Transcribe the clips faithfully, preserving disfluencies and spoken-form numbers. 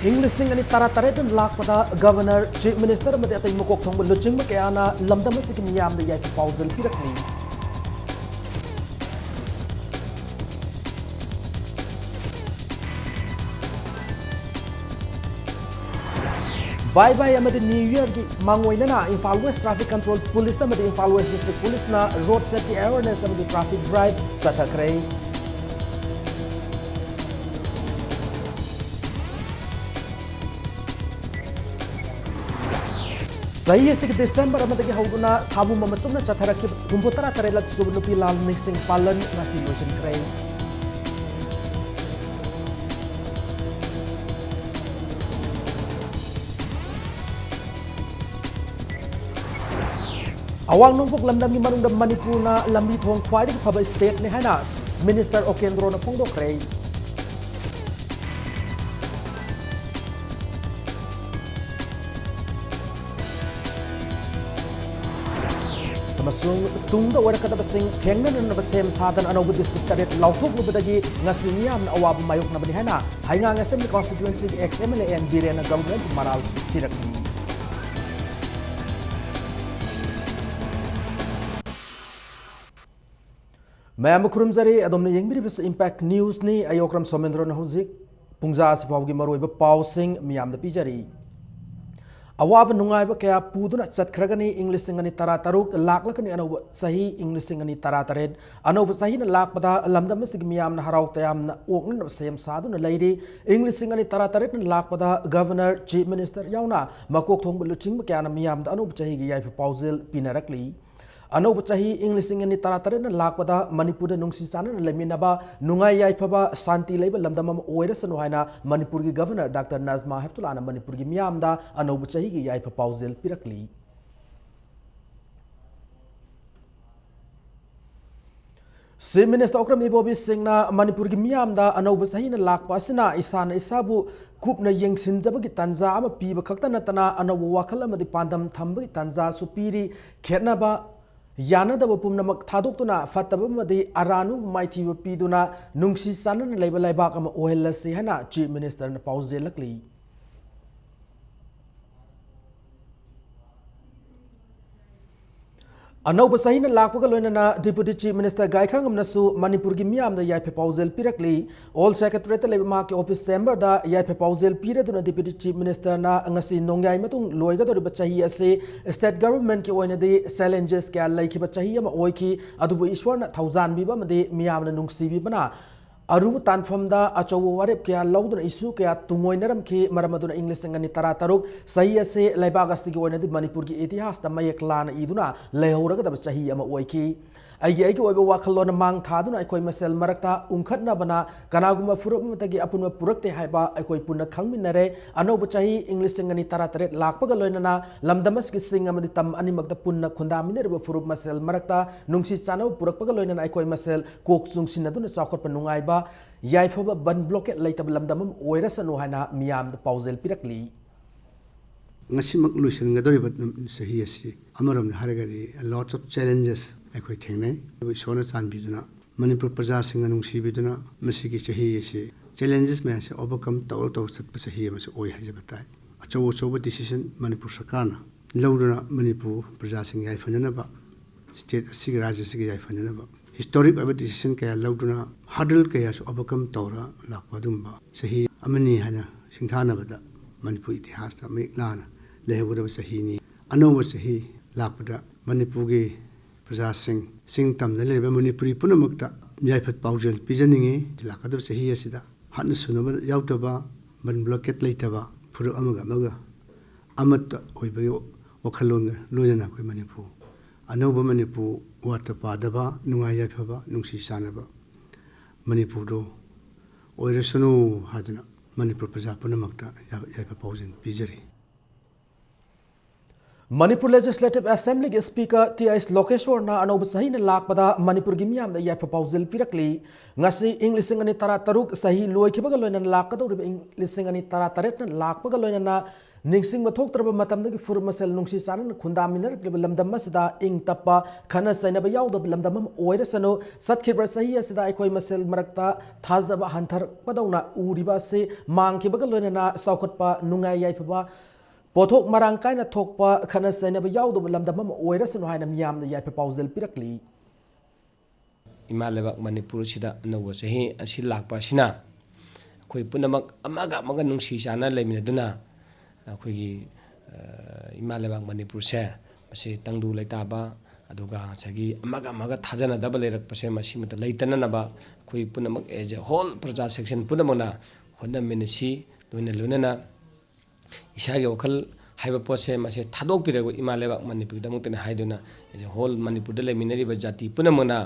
ꯏꯪ ꯂꯤꯁꯤꯡ ꯑꯅꯤ ꯇꯔꯥꯇꯔꯦꯠꯇ ꯂꯥꯛꯄꯗ Governor, Chief Minister ꯑꯃꯗꯤ ꯑꯇꯩ ꯃꯀꯣꯛ ꯊꯣꯡꯕ ꯂꯨꯆꯤꯡꯕ ꯀꯌꯥꯅ ꯂꯝꯗꯝ ꯑꯁꯤꯒꯤ ꯃꯤꯌꯥꯝꯗ ꯌꯥꯏꯐ ꯄꯥꯎꯖꯦꯜ ꯄꯤꯔꯛꯂꯤ꯫ Bye bye ꯑꯃꯗꯤ New Yearꯒꯤ ꯃꯥꯡꯑꯣꯏꯅꯅ Imphal West Traffic Control Police ꯑꯃꯗꯤ Imphal West District Policeꯅ road safety awareness ꯑꯃꯗꯤ traffic drive ꯆꯠꯊꯈ꯭ꯔꯦ꯫ ꯆꯍꯤ ꯑꯁꯤꯒꯤ December ꯑꯃꯗꯒꯤ ꯍꯧꯗꯨꯅ ꯊꯥꯕꯨꯝ ꯑꯃ ꯆꯨꯞꯅ ꯆꯠꯊꯔꯛꯈꯤꯕ ꯍꯨꯝꯐꯨ ꯇꯔꯥ ꯇꯔꯦꯠꯂꯛ ꯁꯨꯕ ꯅꯨꯄꯤ ꯂꯥꯜ ꯅꯤꯡꯁꯤꯡ ꯄꯥꯂꯟ ꯉꯁꯤ ꯂꯣꯏꯁꯤꯟꯈ꯭ꯔꯦ꯫ ꯑꯋꯥꯡ ꯅꯣꯡꯄꯣꯛ ꯂꯝꯗꯝꯒꯤ ꯃꯅꯨꯡꯗ ꯃꯅꯤꯄꯨꯔꯅ ꯂꯝꯕꯤ ꯊꯣꯡ ꯈ꯭ꯋꯥꯏꯗꯒꯤ ꯐꯕ stateꯅꯤ ꯍꯥꯏꯅ Minister ꯑꯣꯀꯦꯟꯗ꯭ꯔꯣꯅ ꯐꯣꯡꯗꯣꯛꯈ꯭ꯔꯦ꯫ ꯑꯃꯁꯨꯡ ꯇꯨꯡꯗ ꯑꯣꯏꯔꯛꯀꯗꯕꯁꯤꯡ ꯊꯦꯡꯅꯅꯅꯕ ꯁꯦꯝ ꯁꯥꯗꯅ ꯑꯅꯧꯕ district ꯇꯔꯦꯠ ꯂꯥꯎꯊꯣꯛꯂꯨꯕꯗꯒꯤ ꯉꯁꯤ ꯃꯤꯌꯥꯝꯅ ꯑꯋꯥꯕ ꯃꯥꯌꯣꯛꯅꯕꯅꯤ ꯍꯥꯏꯅ ꯍꯩꯉꯥꯡ Assembly Constituencyꯒꯤ ex MLA N ꯕꯤꯔꯦꯟꯅ Gambhir ꯃꯔꯥꯜ ꯁꯤꯔꯛꯂꯤ꯫ ꯃꯌꯥꯝꯕꯨ ꯈꯨꯔꯨꯝꯖꯔꯤ꯫ ꯑꯗꯣꯝꯅ ꯌꯦꯡꯕꯤꯔꯤꯕꯁꯤ Impact Newsꯅꯤ꯫ ꯑꯩ ꯑꯣꯀ꯭ꯔꯝ ꯁꯣꯃꯦꯟꯗ꯭ꯔꯣꯅ ꯍꯧꯖꯤꯛ ꯄꯨꯡꯖꯥ ꯑꯁꯤ ꯐꯥꯎꯒꯤ ꯃꯔꯨꯑꯣꯏꯕ ꯄꯥꯎꯁꯤꯡ ꯃꯤꯌꯥꯝꯗ ꯄꯤꯖꯔꯤ꯫ ꯑꯋꯥꯕ ꯅꯨꯡꯉꯥꯏꯕ ꯀꯌꯥ ꯄꯨꯗꯨꯅ ꯆꯠꯈ꯭ꯔꯒꯅꯤ꯫ ꯏꯪ ꯂꯤꯁꯤꯡ ꯑꯅꯤ ꯇꯔꯥ ꯇꯔꯨꯛ ꯂꯥꯛꯂꯒꯅꯤ ꯑꯅꯧꯕ ꯆꯍꯤ, ꯏꯪ ꯂꯤꯁꯤꯡ ꯑꯅꯤ ꯇꯔꯥ ꯇꯔꯦꯠ꯫ ꯑꯅꯧꯕ ꯆꯍꯤꯅ ꯂꯥꯛꯄꯗ ꯂꯝꯗꯝ ꯑꯁꯤꯒꯤ ꯃꯤꯌꯥꯝꯅ ꯍꯔꯥꯎ ꯇꯌꯥꯝꯅ ꯑꯣꯛꯅꯅꯕ ꯁꯦꯝ ꯁꯥꯗꯨꯅ ꯂꯩꯔꯤ꯫ ꯏꯪ ꯂꯤꯁꯤꯡ ꯑꯅꯤ ꯇꯔꯥ ꯇꯔꯦꯠꯅ ꯂꯥꯛꯄꯗ Governor, Chief Minister ꯌꯥꯎꯅ ꯃꯀꯣꯛ ꯊꯣꯡꯕ ꯂꯨꯆꯤꯡꯕ ꯀꯌꯥꯅ ꯃꯤꯌꯥꯝꯗ ꯑꯅꯧꯕ ꯆꯍꯤꯒꯤ ꯌꯥꯏꯐ ꯄꯥꯎꯖꯦꯜ ꯄꯤꯅꯔꯛꯂꯤ꯫ ꯑꯅꯧꯕ ꯆꯍꯤ ꯏꯪ ꯂꯤꯁꯤꯡ ꯑꯅꯤ ꯇꯔꯥ ꯇꯔꯦꯠꯅ ꯂꯥꯛꯄꯗ ꯃꯅꯤꯄꯨꯔꯗ ꯅꯨꯡꯁꯤ ꯆꯥꯟꯅꯅ ꯂꯩꯃꯤꯟꯅꯕ, ꯅꯨꯡꯉꯥꯏ ꯌꯥꯏꯐꯕ, ꯁꯥꯟꯇꯤ ꯂꯩꯕ ꯂꯝꯗꯝ ꯑꯃ ꯑꯣꯏꯔꯁꯅꯨ ꯍꯥꯏꯅ ꯃꯅꯤꯄꯨꯔꯒꯤ Governor Doctor ꯅꯖꯃꯥ ꯍꯦꯞꯇꯨꯂꯥꯅ ꯃꯅꯤꯄꯨꯔꯒꯤ ꯃꯤꯌꯥꯝꯗ ꯑꯅꯧꯕ ꯆꯍꯤꯒꯤ ꯌꯥꯏꯐ ꯄꯥꯎꯖꯦꯜ ꯄꯤꯔꯛꯂꯤ꯫ Chief Minister ꯑꯣꯀ꯭ꯔꯝ ꯏꯕꯣꯕꯤ ꯁꯤꯡꯅ ꯃꯅꯤꯄꯨꯔꯒꯤ ꯃꯤꯌꯥꯝꯗ ꯑꯅꯧꯕ ꯆꯍꯤꯅ ꯂꯥꯛꯄ ꯑꯁꯤꯅ ꯏꯁꯥꯅ ꯏꯁꯥꯕꯨ ꯀꯨꯞꯅ ꯌꯦꯡꯁꯤꯟꯖꯕꯒꯤ ꯇꯥꯟꯖꯥ ꯑꯃ ꯄꯤꯕ ꯈꯛꯇ ꯅꯠꯇꯅ ꯑꯅꯧꯕ ꯋꯥꯈꯜ ꯑꯃꯗꯤ ꯄꯥꯟꯗꯝ ꯊꯝꯕꯒꯤ ꯇꯥꯟꯖꯥꯁꯨ ꯄꯤꯔꯤ꯫ ꯈꯦꯠꯅꯕ, ꯌꯥꯅꯗꯕ ꯄꯨꯝꯅꯃꯛ ꯊꯥꯗꯣꯛꯇꯨꯅ ꯐꯠꯇꯕ ꯑꯃꯗꯤ ꯑꯔꯥꯟꯕ ꯃꯥꯏꯊꯤꯕ ꯄꯤꯗꯨꯅ ꯅꯨꯡꯁꯤ ꯆꯥꯟꯅꯅ ꯂꯩꯕ ꯂꯩꯕꯥꯛ ꯑꯃ ꯑꯣꯏꯍꯜꯂꯁꯤ ꯍꯥꯏꯅ Chief Ministerꯅ ꯄꯥꯎꯖꯦꯜꯂꯛꯂꯤ꯫ ꯑꯅꯧꯕ ꯆꯍꯤꯅ ꯂꯥꯛꯄꯒ ꯂꯣꯏꯅꯅ Deputy Chief Minister ꯒꯥꯏꯈꯥꯉꯝꯅꯁꯨ ꯃꯅꯤꯄꯨꯔꯒꯤ ꯃꯤꯌꯥꯝꯗ ꯌꯥꯏꯐ ꯄꯥꯎꯖꯦꯜ ꯄꯤꯔꯛꯂꯤ꯫ Old Secretariat ꯂꯩꯕ ꯃꯍꯥꯛꯀꯤ office chamber ꯗ ꯌꯥꯏꯐ ꯄꯥꯎꯖꯦꯜ ꯄꯤꯔꯗꯨꯅ Deputy Chief Minister ꯅ ꯉꯁꯤ ꯅꯣꯡꯌꯥꯏ ꯃꯇꯨꯡ ꯂꯣꯏꯒꯗꯧꯔꯤꯕ ꯆꯍꯤ ꯑꯁꯤ state government ꯀꯤ ꯑꯣꯏꯅꯗꯤ challenges ꯀꯌꯥ ꯂꯩꯈꯤꯕ ꯆꯍꯤ ꯑꯃ ꯑꯣꯏꯈꯤ, ꯑꯗꯨꯕꯨ ꯏꯁ꯭ꯋꯔꯅ ꯊꯧꯖꯥꯟꯕꯤꯕ ꯑꯃꯗꯤ ꯃꯤꯌꯥꯝꯅ ꯅꯨꯡꯁꯤꯕꯤꯕꯅ ꯑꯔꯨꯕ ꯇꯥꯟꯐꯝꯗ ꯑꯆꯧꯕ ꯋꯥꯔꯦꯞ ꯀꯌꯥ ꯂꯧꯗꯨꯅ issue ꯀꯌꯥ ꯇꯨꯡꯑꯣꯏꯅꯔꯝꯈꯤ꯫ ꯃꯔꯝ ꯑꯗꯨꯅ ꯏꯪ ꯂꯤꯁꯤꯡ ꯑꯅꯤ ꯇꯔꯥ ꯇꯔꯨꯛ ꯆꯍꯤ ꯑꯁꯤ ꯂꯩꯕꯥꯛ ꯑꯁꯤꯒꯤ ꯑꯣꯏꯅꯗꯤ ꯃꯅꯤꯄꯨꯔꯒꯤ ꯏꯇꯤꯍꯥꯁꯇ ꯃꯌꯦꯛ ꯂꯥꯅ ꯏꯗꯨꯅ ꯂꯩꯍꯧꯔꯒꯗꯕ ꯆꯍꯤ ꯑꯃ ꯑꯣꯏꯈꯤ꯫ ꯑꯩꯒꯤ ꯑꯩꯒꯤ ꯑꯣꯏꯕ ꯋꯥꯈꯜꯂꯣꯟ ꯃꯥꯡ ꯊꯥꯗꯨꯅ ꯑꯩꯈꯣꯏ ꯃꯁꯦꯜ ꯃꯔꯛꯇ ꯎꯪꯈꯠꯅꯕꯅ ꯀꯅꯥꯒꯨꯝꯕ ꯐꯨꯔꯨꯞ ꯑꯃꯠꯇꯒꯤ ꯑꯄꯨꯟꯕ ꯄꯨꯔꯛꯇꯦ ꯍꯥꯏꯕ ꯑꯩꯈꯣꯏ ꯄꯨꯟꯅ ꯈꯪꯃꯤꯟꯅꯔꯦ꯫ ꯑꯅꯧꯕ ꯆꯍꯤ ꯏꯪ ꯂꯤꯁꯤꯡ ꯑꯅꯤ ꯇꯔꯥ ꯇꯔꯦꯠ ꯂꯥꯛꯄꯒ ꯂꯣꯏꯅꯅ ꯂꯝꯗꯝ ꯑꯁꯤꯒꯤ ꯆꯤꯡ ꯑꯃꯗꯤ ꯇꯝ ꯑꯅꯤꯃꯛꯇ ꯄꯨꯟꯅ ꯈꯨꯟꯗꯥꯃꯤꯟꯅꯔꯤꯕ ꯐꯨꯔꯨꯞ ꯃꯁꯦꯜ ꯃꯔꯛꯇ ꯅꯨꯡꯁꯤ ꯆꯥꯟꯅꯕ ꯄꯨꯔꯛꯄꯒ ꯂꯣꯏꯅꯅ ꯑꯩꯈꯣꯏ ꯃꯁꯦꯜ ꯀꯣꯛ ꯆꯨꯡꯁꯤꯟꯅꯗꯨꯅ ꯆꯥꯎꯈꯠꯄ ꯅꯨꯡꯉꯥꯏꯕ, ꯌꯥꯏꯐꯕ ꯕꯟ blockade ꯂꯩꯇꯕ ꯂꯝꯗꯝ ꯑꯃ ꯑꯣꯏꯔꯁꯅꯨ ꯍꯥꯏꯅ ꯃꯤꯌꯥꯝꯗ ꯄꯥꯎꯖꯦꯜ ꯄꯤꯔꯛꯂꯤ꯫ ꯉꯁꯤꯃꯛ ꯂꯣꯏꯁꯤꯟꯒꯗꯧꯔꯤꯕ ꯅꯨꯃꯤꯠ, ꯆꯍꯤ ꯑꯁꯤ ꯑꯃꯔꯣꯝꯗ ꯍꯥꯏꯔꯒꯗꯤ a lot of challenges ꯑꯩꯈꯣꯏ ꯊꯦꯡꯅꯩ꯫ ꯑꯗꯨꯕꯨ ꯏꯁꯣꯔꯅ ꯆꯥꯟꯕꯤꯗꯨꯅ, ꯃꯅꯤꯄꯨꯔ ꯄ꯭ꯔꯖꯥꯁꯤꯡꯅ ꯅꯨꯡꯁꯤꯕꯤꯗꯨꯅ ꯃꯁꯤꯒꯤ ꯆꯍꯤ ꯑꯁꯤ challenges ꯃꯌꯥꯝꯁꯦ overcome ꯇꯧꯔ ꯇꯧꯔ ꯆꯠꯄ ꯆꯍꯤ ꯑꯃꯁꯨ ꯑꯣꯏ ꯍꯥꯏꯖꯕ ꯇꯥꯏ꯫ ꯑꯆꯧ ꯑꯆꯧꯕ decision ꯃꯅꯤꯄꯨꯔ ꯁꯔꯀꯥꯔꯅ ꯂꯧꯗꯨꯅ ꯃꯅꯤꯄꯨꯔ ꯄ꯭ꯔꯖꯥꯁꯤꯡ ꯌꯥꯏꯐꯅꯅꯕ, state ꯑꯁꯤꯒꯤ, ꯔꯥꯖ꯭ꯌ ꯑꯁꯤꯒꯤ ꯌꯥꯏꯐꯅꯅꯕ historic ꯑꯣꯏꯕ decision ꯀꯌꯥ ꯂꯧꯗꯨꯅ hurdle ꯀꯌꯥꯁꯨ overcome ꯇꯧꯔ ꯂꯥꯛꯄ ꯑꯗꯨꯒꯨꯝꯕ ꯆꯍꯤ ꯑꯃꯅꯤ ꯍꯥꯏꯅ ꯁꯤꯡꯊꯥꯅꯕꯗ ꯃꯅꯤꯄꯨꯔ ꯏꯇꯤꯍꯥꯁꯇ ꯃꯌꯦꯛ ꯂꯥꯅ ꯂꯩꯍꯧꯒꯗꯕ ꯆꯍꯤꯅꯤ꯫ ꯑꯅꯧꯕ ꯆꯍꯤ ꯂꯥꯛꯄꯗ ꯃꯅꯤꯄꯨꯔꯒꯤ ꯄ꯭ꯔꯖꯥꯁꯤꯡ, ꯆꯤꯡ ꯇꯝꯗ ꯂꯩꯔꯤꯕ ꯃꯅꯤꯄꯨꯔꯤ ꯄꯨꯝꯅꯃꯛꯇ ꯌꯥꯏꯐ ꯄꯥꯎꯖꯦꯜ ꯄꯤꯖꯅꯤꯡꯏ꯫ ꯂꯥꯛꯀꯗꯕ ꯆꯍꯤ ꯑꯁꯤꯗ ꯍꯥꯠꯅ ꯁꯨꯅꯕ ꯌꯥꯎꯗꯕ, ꯕꯟ blockade ꯂꯩꯇꯕ, ꯐꯨꯔꯨꯞ ꯑꯃꯒ ꯑꯃꯒ ꯑꯃꯠꯇ ꯑꯣꯏꯕꯒꯤ ꯋꯥꯈꯜꯂꯣꯟꯒ ꯂꯣꯏꯅꯅ ꯑꯩꯈꯣꯏ ꯃꯅꯤꯄꯨꯔ, ꯑꯅꯧꯕ ꯃꯅꯤꯄꯨꯔ, ꯋꯥꯠꯇ ꯄꯥꯗꯕ, ꯅꯨꯡꯉꯥꯏ ꯌꯥꯏꯐꯕ, ꯅꯨꯡꯁꯤ ꯆꯥꯟꯅꯕ ꯃꯅꯤꯄꯨꯔꯗꯨ ꯑꯣꯏꯔꯁꯅꯨ ꯍꯥꯏꯗꯨꯅ ꯃꯅꯤꯄꯨꯔ ꯄ꯭ꯔꯖꯥ ꯄꯨꯝꯅꯃꯛꯇ ꯌꯥ-, ꯌꯥꯏꯐ ꯄꯥꯎꯖꯦꯜ ꯄꯤꯖꯔꯤ꯫ ꯃꯅꯤꯄꯨꯔ Legislative Assembly ꯒꯤ Speaker ꯇꯤ ꯑꯩꯆ ꯂꯣꯀꯦꯁ꯭ꯋꯔꯅ ꯑꯅꯧꯕ ꯆꯍꯤꯅ ꯂꯥꯛꯄꯗ ꯃꯅꯤꯄꯨꯔꯒꯤ ꯃꯤꯌꯥꯝꯗ ꯌꯥꯏꯐ ꯄꯥꯎꯖꯦꯜ ꯄꯤꯔꯛꯂꯤ꯫ ꯉꯁꯤ ꯏꯪ ꯂꯤꯁꯤꯡ ꯑꯅꯤ ꯇꯔꯥ ꯇꯔꯨꯛ ꯆꯍꯤ ꯂꯣꯏꯈꯤꯕꯒ ꯂꯣꯏꯅꯅ ꯂꯥꯛꯀꯗꯧꯔꯤꯕ ꯏꯪ ꯂꯤꯁꯤꯡ ꯑꯅꯤ ꯇꯔꯥ ꯇꯔꯦꯠꯅ ꯂꯥꯛꯄꯒ ꯂꯣꯏꯅꯅ ꯅꯤꯡꯁꯤꯡꯕ ꯊꯣꯛꯇ꯭ꯔꯕ ꯃꯇꯝꯗꯒꯤ ꯐꯨꯔꯨꯞ ꯃꯁꯦꯜ ꯅꯨꯡꯁꯤ ꯆꯥꯟꯅꯅ ꯈꯨꯟꯗꯥꯃꯤꯟꯅꯔꯛꯂꯤꯕ ꯂꯝꯗꯝ ꯑꯁꯤꯗ ꯏꯪ ꯇꯞꯄ, ꯈꯠꯅ ꯆꯩꯅꯕ ꯌꯥꯎꯗꯕ ꯂꯝꯗꯝ ꯑꯃ ꯑꯣꯏꯔꯁꯅꯨ꯫ ꯆꯠꯈꯤꯕ ꯆꯍꯤ ꯑꯁꯤꯗ ꯑꯩꯈꯣꯏ ꯃꯁꯦꯜ ꯃꯔꯛꯇ ꯊꯥꯖꯕ ꯍꯟꯊꯔꯛꯄꯗꯧꯅ ꯎꯔꯤꯕ ꯑꯁꯤ ꯃꯥꯡꯈꯤꯕꯒ ꯂꯣꯏꯅꯅ ꯆꯥꯎꯈꯠꯄ, ꯅꯨꯡꯉꯥꯏ ꯌꯥꯏꯐꯕ ꯄꯣꯠꯊꯣꯛ ꯃꯔꯥꯡ ꯀꯥꯏꯅ ꯊꯣꯛꯄ, ꯈꯠꯅ ꯆꯩꯅꯕ ꯌꯥꯎꯗꯕ ꯂꯝꯗꯝ ꯑꯃ ꯑꯣꯏꯔꯁꯅꯨ ꯍꯥꯏꯅ ꯃꯤꯌꯥꯝꯗ ꯌꯥꯏꯐ ꯄꯥꯎꯖꯦꯜ ꯄꯤꯔꯛꯂꯤ꯫ ꯏꯃꯥ ꯂꯩꯕꯥꯛ ꯃꯅꯤꯄꯨꯔꯁꯤꯗ ꯑꯅꯧꯕ ꯆꯍꯤ ꯑꯁꯤ ꯂꯥꯛꯄ ꯑꯁꯤꯅ ꯑꯩꯈꯣꯏ ꯄꯨꯝꯅꯃꯛ ꯑꯃꯒ ꯑꯃꯒ ꯅꯨꯡꯁꯤ ꯆꯥꯟꯅ ꯂꯩꯃꯤꯟꯅꯗꯨꯅ ꯑꯩꯈꯣꯏꯒꯤ, ꯑ, ꯏꯃꯥ ꯂꯩꯕꯥꯛ ꯃꯅꯤꯄꯨꯔꯁꯦ ꯃꯁꯤ ꯇꯪꯗꯨ ꯂꯩꯇꯥꯕ, ꯑꯗꯨꯒ ꯉꯁꯥꯏꯒꯤ ꯑꯃꯒ ꯑꯃꯒ ꯊꯥꯖꯅꯗꯕ ꯂꯩꯔꯛꯄꯁꯦ ꯃꯁꯤꯃꯇ ꯂꯩꯇꯅꯅꯕ ꯑꯩꯈꯣꯏ ꯄꯨꯝꯅꯃꯛ as a whole ꯄ꯭ꯔꯖꯥ section ꯄꯨꯝꯅꯃꯛꯅ ꯍꯣꯠꯅꯃꯤꯟꯅꯁꯤ꯫ ꯂꯣꯏꯅ ꯂꯣꯏꯅꯅ ꯏꯁꯥꯒꯤ ꯋꯥꯈꯜ ꯍꯥꯏꯕ ꯄꯣꯠꯁꯦ ꯃꯁꯦ ꯊꯥꯗꯣꯛꯄꯤꯔꯒ ꯏꯃꯥ ꯂꯩꯕꯥꯛ ꯃꯅꯤꯄꯨꯔꯒꯤꯗꯃꯛꯇꯅꯤ ꯍꯥꯏꯗꯨꯅ, as a whole ꯃꯅꯤꯄꯨꯔꯗ ꯂꯩꯃꯤꯟꯅꯔꯤꯕ ꯖꯥꯇꯤ ꯄꯨꯝꯅꯃꯛꯅ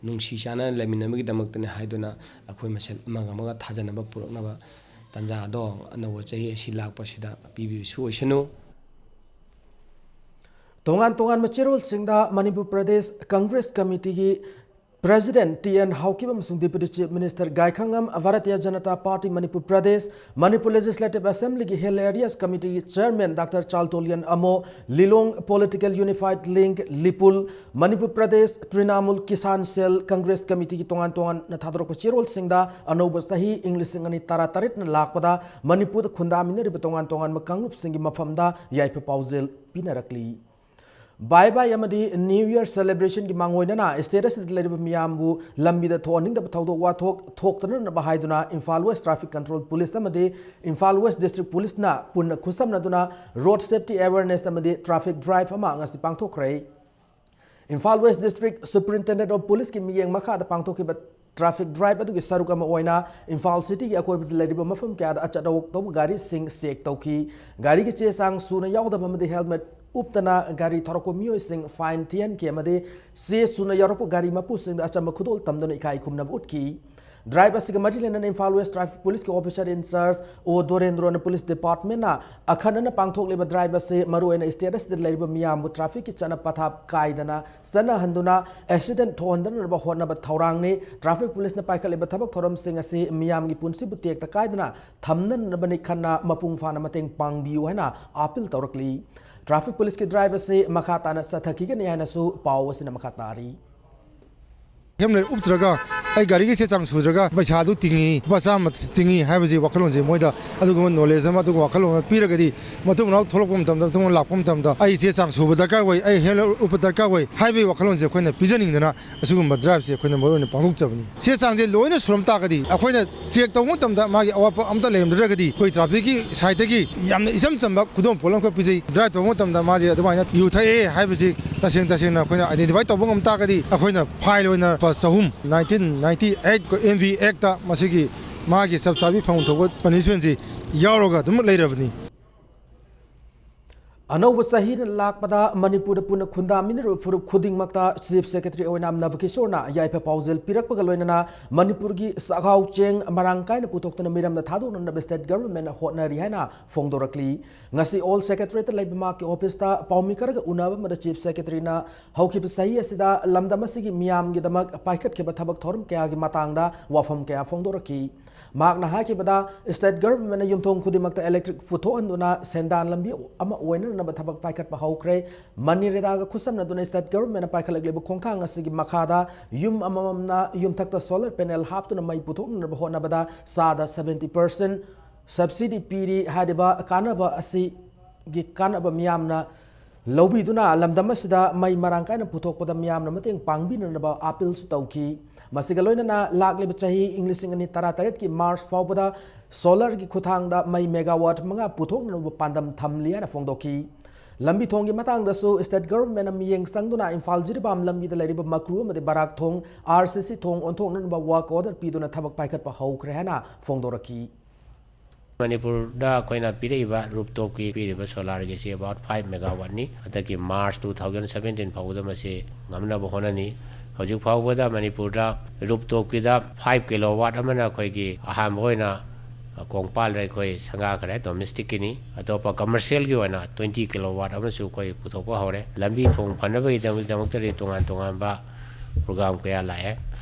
ꯅꯨꯡꯁꯤ ꯆꯥꯟꯅꯅ ꯂꯩꯃꯤꯟꯅꯕꯒꯤꯗꯃꯛꯇꯅꯤ ꯍꯥꯏꯗꯨꯅ ꯑꯩꯈꯣꯏ ꯃꯁꯦꯜ ꯑꯃꯒ ꯑꯃꯒ ꯊꯥꯖꯅꯕ ꯄꯨꯔꯛꯅꯕ ꯇꯥꯟꯖꯥ ꯑꯗꯣ ꯑꯅꯧꯕ ꯆꯍꯤ ꯑꯁꯤ ꯂꯥꯛꯄꯁꯤꯗ ꯄꯤꯕꯤꯕꯁꯨ ꯑꯣꯏꯁꯅꯨ꯫ ꯇꯣꯉꯥꯟ ꯇꯣꯉꯥꯟꯕ ꯆꯦꯔꯣꯜꯁꯤꯡꯗ ꯃꯅꯤꯄꯨꯔ ꯄ꯭ꯔꯗꯦꯁ ꯀꯪꯒ꯭ꯔꯦꯁ ꯀꯃꯤꯇꯤꯒꯤ President ꯇꯤ ꯑꯦꯟ ꯍꯥꯎꯀꯤꯞ ꯑꯃꯁꯨꯡ Deputy Chief Minister Gaikhangam, Bharatiya Janata Party Manipur Pradesh, Manipur Legislative Assemblyꯒꯤ Hill Areas Committeeꯒꯤ Chairman doctor Chaltonlien Amo, Lilong Political Unified Link ꯂꯤꯄꯨꯜ, Manipur Pradesh Trinamool Kisan ꯁꯦꯜ ꯀꯪꯒ꯭ꯔꯦꯁ ꯀꯃꯤꯇꯤꯒꯤ ꯇꯣꯉꯥꯟ ꯇꯣꯉꯥꯟꯅ ꯊꯥꯗꯣꯔꯛꯄ ꯆꯦꯔꯣꯜꯁꯤꯡꯗ ꯑꯅꯧꯕ ꯆꯍꯤ ꯏꯪ ꯂꯤꯁꯤꯡ ꯑꯅꯤ ꯇꯔꯥ ꯇꯔꯦꯠꯅ ꯂꯥꯛꯄꯗ ꯃꯅꯤꯄꯨꯔꯗ ꯈꯨꯟꯗꯥꯃꯤꯟꯅꯔꯤꯕ ꯇꯣꯉꯥꯟ ꯇꯣꯉꯥꯟꯕ ꯀꯥꯡꯂꯨꯞꯁꯤꯡꯒꯤ ꯃꯐꯝꯗ ꯌꯥꯏꯐ ꯄꯥꯎꯖꯦꯜ ꯄꯤꯅꯔꯛꯂꯤ꯫ Bye bye ꯑꯃꯗꯤ New Year celebrationꯒꯤ ꯃꯥꯡꯑꯣꯏꯅꯅ state ꯑꯁꯤꯗ ꯂꯩꯔꯤꯕ ꯃꯤꯌꯥꯝꯕꯨ ꯂꯝꯕꯤꯗ ꯊꯣꯛꯍꯟꯅꯤꯡꯗꯕ ꯊꯧꯗꯣꯛ ꯋꯥꯊꯣꯛ ꯊꯣꯛꯇꯅꯅꯕ ꯍꯥꯏꯗꯨꯅ Imphal West Traffic Control Police ꯑꯃꯗꯤ Imphal West District Policeꯅ ꯄꯨꯟꯅ ꯈꯨꯠꯁꯝꯅꯗꯨꯅ road safety awareness ꯑꯃꯗꯤ traffic drive ꯑꯃ ꯉꯁꯤ ꯄꯥꯡꯊꯣꯛꯈ꯭ꯔꯦ꯫ Imphal West District Superintendent of Policeꯀꯤ ꯃꯤꯠꯌꯦꯡ ꯃꯈꯥꯗ ꯄꯥꯡꯊꯣꯛꯈꯤꯕ traffic drive ꯑꯗꯨꯒꯤ ꯁꯔꯨꯛ ꯑꯃ ꯑꯣꯏꯅ ꯏꯝꯐꯥꯜ cityꯒꯤ ꯑꯀꯣꯏꯕꯗ ꯂꯩꯔꯤꯕ ꯃꯐꯝ ꯀꯌꯥꯗ ꯑꯆꯠ ꯑꯋꯣꯛ ꯇꯧꯕ ꯒꯥꯔꯤꯁꯤꯡ check ꯇꯧꯈꯤ꯫ ꯒꯥꯔꯤꯒꯤ ꯆꯦ ꯆꯥꯡ ꯁꯨꯅ ꯌꯥꯎꯗꯕ ꯑꯃꯗꯤ helmet ꯎꯞꯇꯅ ꯒꯥꯔꯤ ꯊꯧꯔꯛꯄ ꯃꯤꯑꯣꯏꯁꯤꯡ fine ꯊꯤꯍꯟꯈꯤ ꯑꯃꯗꯤ ꯆꯦ ꯁꯨꯅ ꯌꯥꯎꯔꯛꯄ ꯒꯥꯔꯤ ꯃꯄꯨꯁꯤꯡꯗ ꯑꯆꯝꯕ ꯈꯨꯗꯣꯜ ꯇꯝꯗꯨꯅ ꯏꯀꯥꯏ ꯈꯨꯝꯅꯕ ꯎꯠꯈꯤ꯫ Drive ꯑꯁꯤꯒ ꯃꯔꯤ ꯂꯩꯅꯅ Imphal West Traffic Policeꯀꯤ officer in charge ꯑꯣ ꯗꯣꯔꯦꯟꯗ꯭ꯔꯣꯅ police departmentꯅ ꯑꯈꯟꯅꯅ ꯄꯥꯡꯊꯣꯛꯂꯤꯕ drive ꯑꯁꯤ ꯃꯔꯨꯑꯣꯏꯅ state ꯑꯁꯤꯗ ꯂꯩꯔꯤꯕ ꯃꯤꯌꯥꯝꯕꯨ trafficꯀꯤ ꯆꯠꯅ ꯄꯊꯥꯞ ꯀꯥꯏꯗꯅ ꯆꯠꯅꯍꯟꯗꯨꯅ accident ꯊꯣꯛꯍꯟꯗꯅꯕ ꯍꯣꯠꯅꯕ ꯊꯧꯔꯥꯡꯅꯤ꯫ Traffic Policeꯅ ꯄꯥꯏꯈꯠꯂꯤꯕ ꯊꯕꯛ ꯊꯧꯔꯝꯁꯤꯡ ꯑꯁꯤ ꯃꯤꯌꯥꯝꯒꯤ ꯄꯨꯟꯁꯤꯕꯨ ꯇꯦꯛꯇ ꯀꯥꯏꯗꯅ ꯊꯝꯅꯅꯕꯅꯤ ꯈꯟꯅ ꯃꯄꯨꯡ ꯐꯥꯅ ꯃꯇꯦꯡ ꯄꯥꯡꯕꯤꯌꯨ ꯍꯥꯏꯅ appeal ꯇꯧꯔꯛꯂꯤ꯫ Traffic Policeꯀꯤ drive ꯑꯁꯤ ꯃꯈꯥ ꯇꯥꯅ ꯆꯠꯊꯈꯤꯒꯅꯤ ꯍꯥꯏꯅꯁꯨ ꯄꯥꯎ ꯑꯁꯤꯅ ꯃꯈꯥ ꯇꯥꯔꯤ꯫ ꯍꯦꯜꯃꯦꯠ ꯎꯞꯇ꯭ꯔꯒ ꯑꯩ ꯒꯥꯔꯤꯒꯤ ꯆꯦ ꯆꯥꯡ ꯁꯨꯗ꯭ꯔꯒ ꯄꯩꯁꯥꯗꯨ ꯇꯤꯡꯉꯤ, ꯂꯨꯄꯥ ꯆꯥꯝꯃ ꯇꯤꯡꯉꯤ ꯍꯥꯏꯕꯁꯤ ꯋꯥꯈꯜꯂꯣꯟꯁꯦ ꯃꯣꯏꯗ ꯑꯗꯨꯒꯨꯝꯕ ꯅꯣꯂꯦꯖ ꯑꯃ, ꯑꯗꯨꯒꯨꯝꯕ ꯋꯥꯈꯜꯂꯣꯟ ꯑꯃ ꯄꯤꯔꯒꯗꯤ ꯃꯇꯨꯡ ꯃꯅꯥꯎ ꯊꯣꯛꯂꯛꯄ ꯃꯇꯝꯗ, ꯃꯇꯨꯡ ꯃꯅꯥꯎ ꯂꯥꯛꯄ ꯃꯇꯝꯗ ꯑꯩ ꯆꯦ ꯆꯥꯡ ꯁꯨꯕ ꯗꯔꯀꯥꯔ ꯑꯣꯏ, ꯑꯩ ꯍꯦꯜꯃꯦꯠ ꯎꯞꯄ ꯗꯔꯀꯥꯔ ꯑꯣꯏ ꯍꯥꯏꯕꯒꯤ ꯋꯥꯈꯜꯂꯣꯟꯁꯦ ꯑꯩꯈꯣꯏꯅ ꯄꯤꯖꯅꯤꯡꯗꯅ ꯑꯁꯤꯒꯨꯝꯕ ꯗ꯭ꯔꯥꯏꯕꯁꯦ ꯑꯩꯈꯣꯏꯅ ꯃꯔꯨꯑꯣꯏꯅ ꯄꯥꯡꯊꯣꯛꯆꯕꯅꯤ꯫ ꯆꯦ ꯆꯥꯡꯁꯦ ꯂꯣꯏꯅ ꯁꯨꯔꯝ ꯇꯥꯔꯒꯗꯤ ꯑꯩꯈꯣꯏꯅ ꯆꯦꯛ ꯇꯧꯕ ꯃꯇꯝꯗ ꯃꯥꯒꯤ ꯑꯋꯥꯠꯄ ꯑꯝꯇ ꯂꯩꯔꯝꯗ꯭ꯔꯒꯗꯤ ꯑꯩꯈꯣꯏ ꯇ꯭ꯔꯥꯐꯤꯛꯀꯤ ꯁꯥꯏꯠꯇꯒꯤ ꯌꯥꯝꯅ ꯏꯆꯝ ꯆꯝꯕ ꯈꯨꯗꯣꯜ ꯄꯣꯠꯂꯝꯈꯛ ꯄꯤꯖꯩ꯫ ꯗ꯭ꯔꯥꯏꯕ ꯇꯧꯕ ꯃꯇꯝꯗ ꯃꯥꯁꯦ ꯑꯗꯨꯃꯥꯏꯅ ꯌꯨ ꯊꯛꯑꯦ ꯍꯥꯏꯕꯁꯤ ꯇꯁꯦꯡ ꯇꯁꯦꯡꯅ ꯑꯩꯈꯣꯏꯅ ꯑꯥꯏꯗꯦꯟꯇꯤꯐꯥꯏ ꯇꯧꯕ ꯉꯝ ꯇꯥꯔꯒꯗꯤ ꯑꯩꯈꯣꯏꯅ ꯐꯥꯏꯟ ꯑꯣꯏꯅ ꯂꯨꯄꯥ ꯆꯍꯨꯝ, nineteen ninety eight N B ꯑꯦꯛꯇ ꯃꯁꯤꯒꯤ ꯃꯥꯒꯤ ꯆꯞ ꯆꯥꯕꯤ ꯐꯪꯐꯝ ꯊꯣꯛꯄ ꯄꯅꯤꯁꯃꯦꯟꯁꯤ ꯌꯥꯎꯔꯒ ꯑꯗꯨꯝ ꯂꯩꯔꯕꯅꯤ꯫ ꯑꯅꯧꯕ ꯆꯍꯤꯅ ꯂꯥꯛꯄꯗ ꯃꯅꯤꯄꯨꯔꯗ ꯄꯨꯟꯅ ꯈꯨꯟꯗꯥꯃꯤꯟꯅꯔꯤꯕ ꯐꯨꯔꯨꯞ ꯈꯨꯗꯤꯡꯃꯛꯇ Chief Secretary ꯑꯣꯏꯅ ꯅꯕꯀꯤꯁꯣꯔꯅ ꯌꯥꯏꯐ ꯄꯥꯎꯖꯦꯜ ꯄꯤꯔꯛꯄꯒ ꯂꯣꯏꯅꯅ ꯃꯅꯤꯄꯨꯔꯒꯤ ꯆꯥꯛꯍꯥꯎ ꯆꯦꯡ ꯃꯔꯥꯡ ꯀꯥꯏꯅ ꯄꯨꯊꯣꯛꯇꯨꯅ ꯃꯤꯔꯝꯗ ꯊꯥꯗꯣꯛꯅꯅꯕ state government ꯍꯣꯠꯅꯔꯤ ꯍꯥꯏꯅ ꯐꯣꯡꯗꯣꯔꯛꯂꯤ꯫ ꯉꯁꯤ Old Secretariatꯇ ꯂꯩꯕ ꯃꯍꯥꯛꯀꯤ officeꯇ ꯄꯥꯎꯃꯤꯀꯔꯒ ꯎꯅꯕ ꯑꯃꯗ Chief Secretaryꯅ ꯍꯧꯈꯤꯕ ꯆꯍꯤ ꯑꯁꯤꯗ ꯂꯝꯗꯝ ꯑꯁꯤꯒꯤ ꯃꯤꯌꯥꯝꯒꯤꯗꯃꯛ ꯄꯥꯏꯈꯠꯈꯤꯕ ꯊꯕꯛ ꯊꯧꯔꯝ ꯀꯌꯥꯒꯤ ꯃꯇꯥꯡꯗ ꯋꯥꯐꯝ ꯀꯌꯥ ꯐꯣꯡꯗꯣꯔꯛꯈꯤ꯫ ꯃꯍꯥꯛꯅ ꯍꯥꯏꯈꯤꯕꯗ, state governmentꯅ ꯌꯨꯝꯊꯣꯡ ꯈꯨꯗꯤꯡꯃꯛꯇ electric ꯄꯨꯊꯣꯛꯍꯟꯗꯨꯅ ꯁꯦꯟꯗꯥꯟ ꯂꯝꯕꯤ ꯑꯃ ꯑꯣꯏꯅꯅꯕ ꯊꯕꯛ ꯄꯥꯏꯈꯠꯄ ꯍꯧꯈ꯭ꯔꯦ꯫ ꯃꯟꯔꯦꯒꯥꯒ ꯈꯨꯠꯁꯝꯅꯗꯨꯅ state governmentꯅ ꯄꯥꯏꯈꯠꯂꯛꯂꯤꯕ ꯈꯣꯡꯊꯥꯡ ꯑꯁꯤꯒꯤ ꯃꯈꯥꯗ ꯌꯨꯝ ꯑꯃꯃꯝꯅ ꯌꯨꯝꯊꯛꯇ solar panel ꯍꯥꯞꯇꯨꯅ ꯃꯩ ꯄꯨꯊꯣꯛꯅꯅꯕ ꯍꯣꯠꯅꯕꯗ ꯆꯥꯗ seventy percent subsidy ꯄꯤꯔꯤ꯫ ꯍꯥꯏꯔꯤꯕ ꯀꯥꯟꯅꯕ ꯑꯁꯤꯒꯤ ꯀꯥꯟꯅꯕ ꯃꯤꯌꯥꯝꯅ ꯂꯧꯕꯤꯗꯨꯅ ꯂꯝꯗꯝ ꯑꯁꯤꯗ ꯃꯩ ꯃꯔꯥꯡ ꯀꯥꯏꯅ ꯄꯨꯊꯣꯛꯄꯗ ꯃꯤꯌꯥꯝꯅ ꯃꯇꯦꯡ ꯄꯥꯡꯕꯤꯅꯅꯕ appealꯁꯨ ꯇꯧꯈꯤ꯫ ꯃꯁꯤꯒ ꯂꯣꯏꯅꯅ ꯂꯥꯛꯂꯤꯕ ꯆꯍꯤ ꯏꯪ ꯂꯤꯁꯤꯡ ꯑꯅꯤ ꯇꯔꯥꯇꯔꯦꯠꯀꯤ March ꯐꯥꯎꯕꯗ solarꯒꯤ ꯈꯨꯠꯊꯥꯡꯗ ꯃꯩ megawatt ꯃꯉꯥ ꯄꯨꯊꯣꯛꯅꯅꯕ ꯄꯥꯟꯗꯝ ꯊꯝꯂꯤ ꯍꯥꯏꯅ ꯐꯣꯡꯗꯣꯛꯈꯤ꯫ ꯂꯝꯕꯤ ꯊꯣꯡꯒꯤ ꯃꯇꯥꯡꯗꯁꯨ state governmentꯅ ꯃꯤꯠꯌꯦꯡ ꯆꯪꯗꯨꯅ ꯏꯝꯐꯥꯜ ꯖꯤꯔꯤꯕꯥꯝ ꯂꯝꯕꯤꯗ ꯂꯩꯔꯤꯕ ꯃꯀ꯭ꯔꯨ ꯑꯃꯗꯤ ꯕꯔꯥꯛ ꯊꯣꯡ R C C ꯊꯣꯡ ꯑꯣꯟꯊꯣꯛꯅꯅꯕ work order ꯄꯤꯗꯨꯅ ꯊꯕꯛ ꯄꯥꯏꯈꯠꯄ ꯍꯧꯈ꯭ꯔꯦ ꯍꯥꯏꯅ ꯐꯣꯡꯗꯣꯔꯛꯈꯤ꯫ ꯃꯅꯤꯄꯨꯔꯗ ꯑꯩꯈꯣꯏꯅ ꯄꯤꯔꯛꯏꯕ rooftopꯀꯤ ꯄꯤꯔꯤꯕ solarꯒꯤꯁꯤ about five megawattꯅꯤ꯫ ꯍꯟꯗꯛꯀꯤ March two thousand seventeen ꯐꯥꯎꯕꯗ ꯃꯁꯤ ꯉꯝꯅꯕ ꯍꯣꯠꯅꯅꯤ꯫ ꯍꯧꯖꯤꯛ ꯐꯥꯎꯕꯗ ꯃꯅꯤꯄꯨꯔꯗ rooftopꯀꯤꯗ five kilowatt ꯑꯃꯅ ꯑꯩꯈꯣꯏꯒꯤ ꯑꯍꯥꯟꯕ ꯑꯣꯏꯅ ꯀꯣꯡꯄꯥꯜꯗ ꯑꯩꯈꯣꯏ ꯁꯪꯒꯥꯈ꯭ꯔꯦ, domesticꯀꯤꯅꯤ꯫ ꯑꯇꯣꯞꯄ commercialꯒꯤ ꯑꯣꯏꯅ twenty kilowatt ꯑꯃꯁꯨ ꯑꯩꯈꯣꯏ ꯄꯨꯊꯣꯛꯄ ꯍꯧꯔꯦ꯫ ꯂꯝꯕꯤ ꯊꯣꯡ ꯐꯅꯕꯒꯤꯗꯃꯛꯇꯗꯤ ꯇꯣꯉꯥꯟ ꯇꯣꯉꯥꯟꯕ program ꯀꯌꯥ ꯂꯥꯛꯑꯦ꯫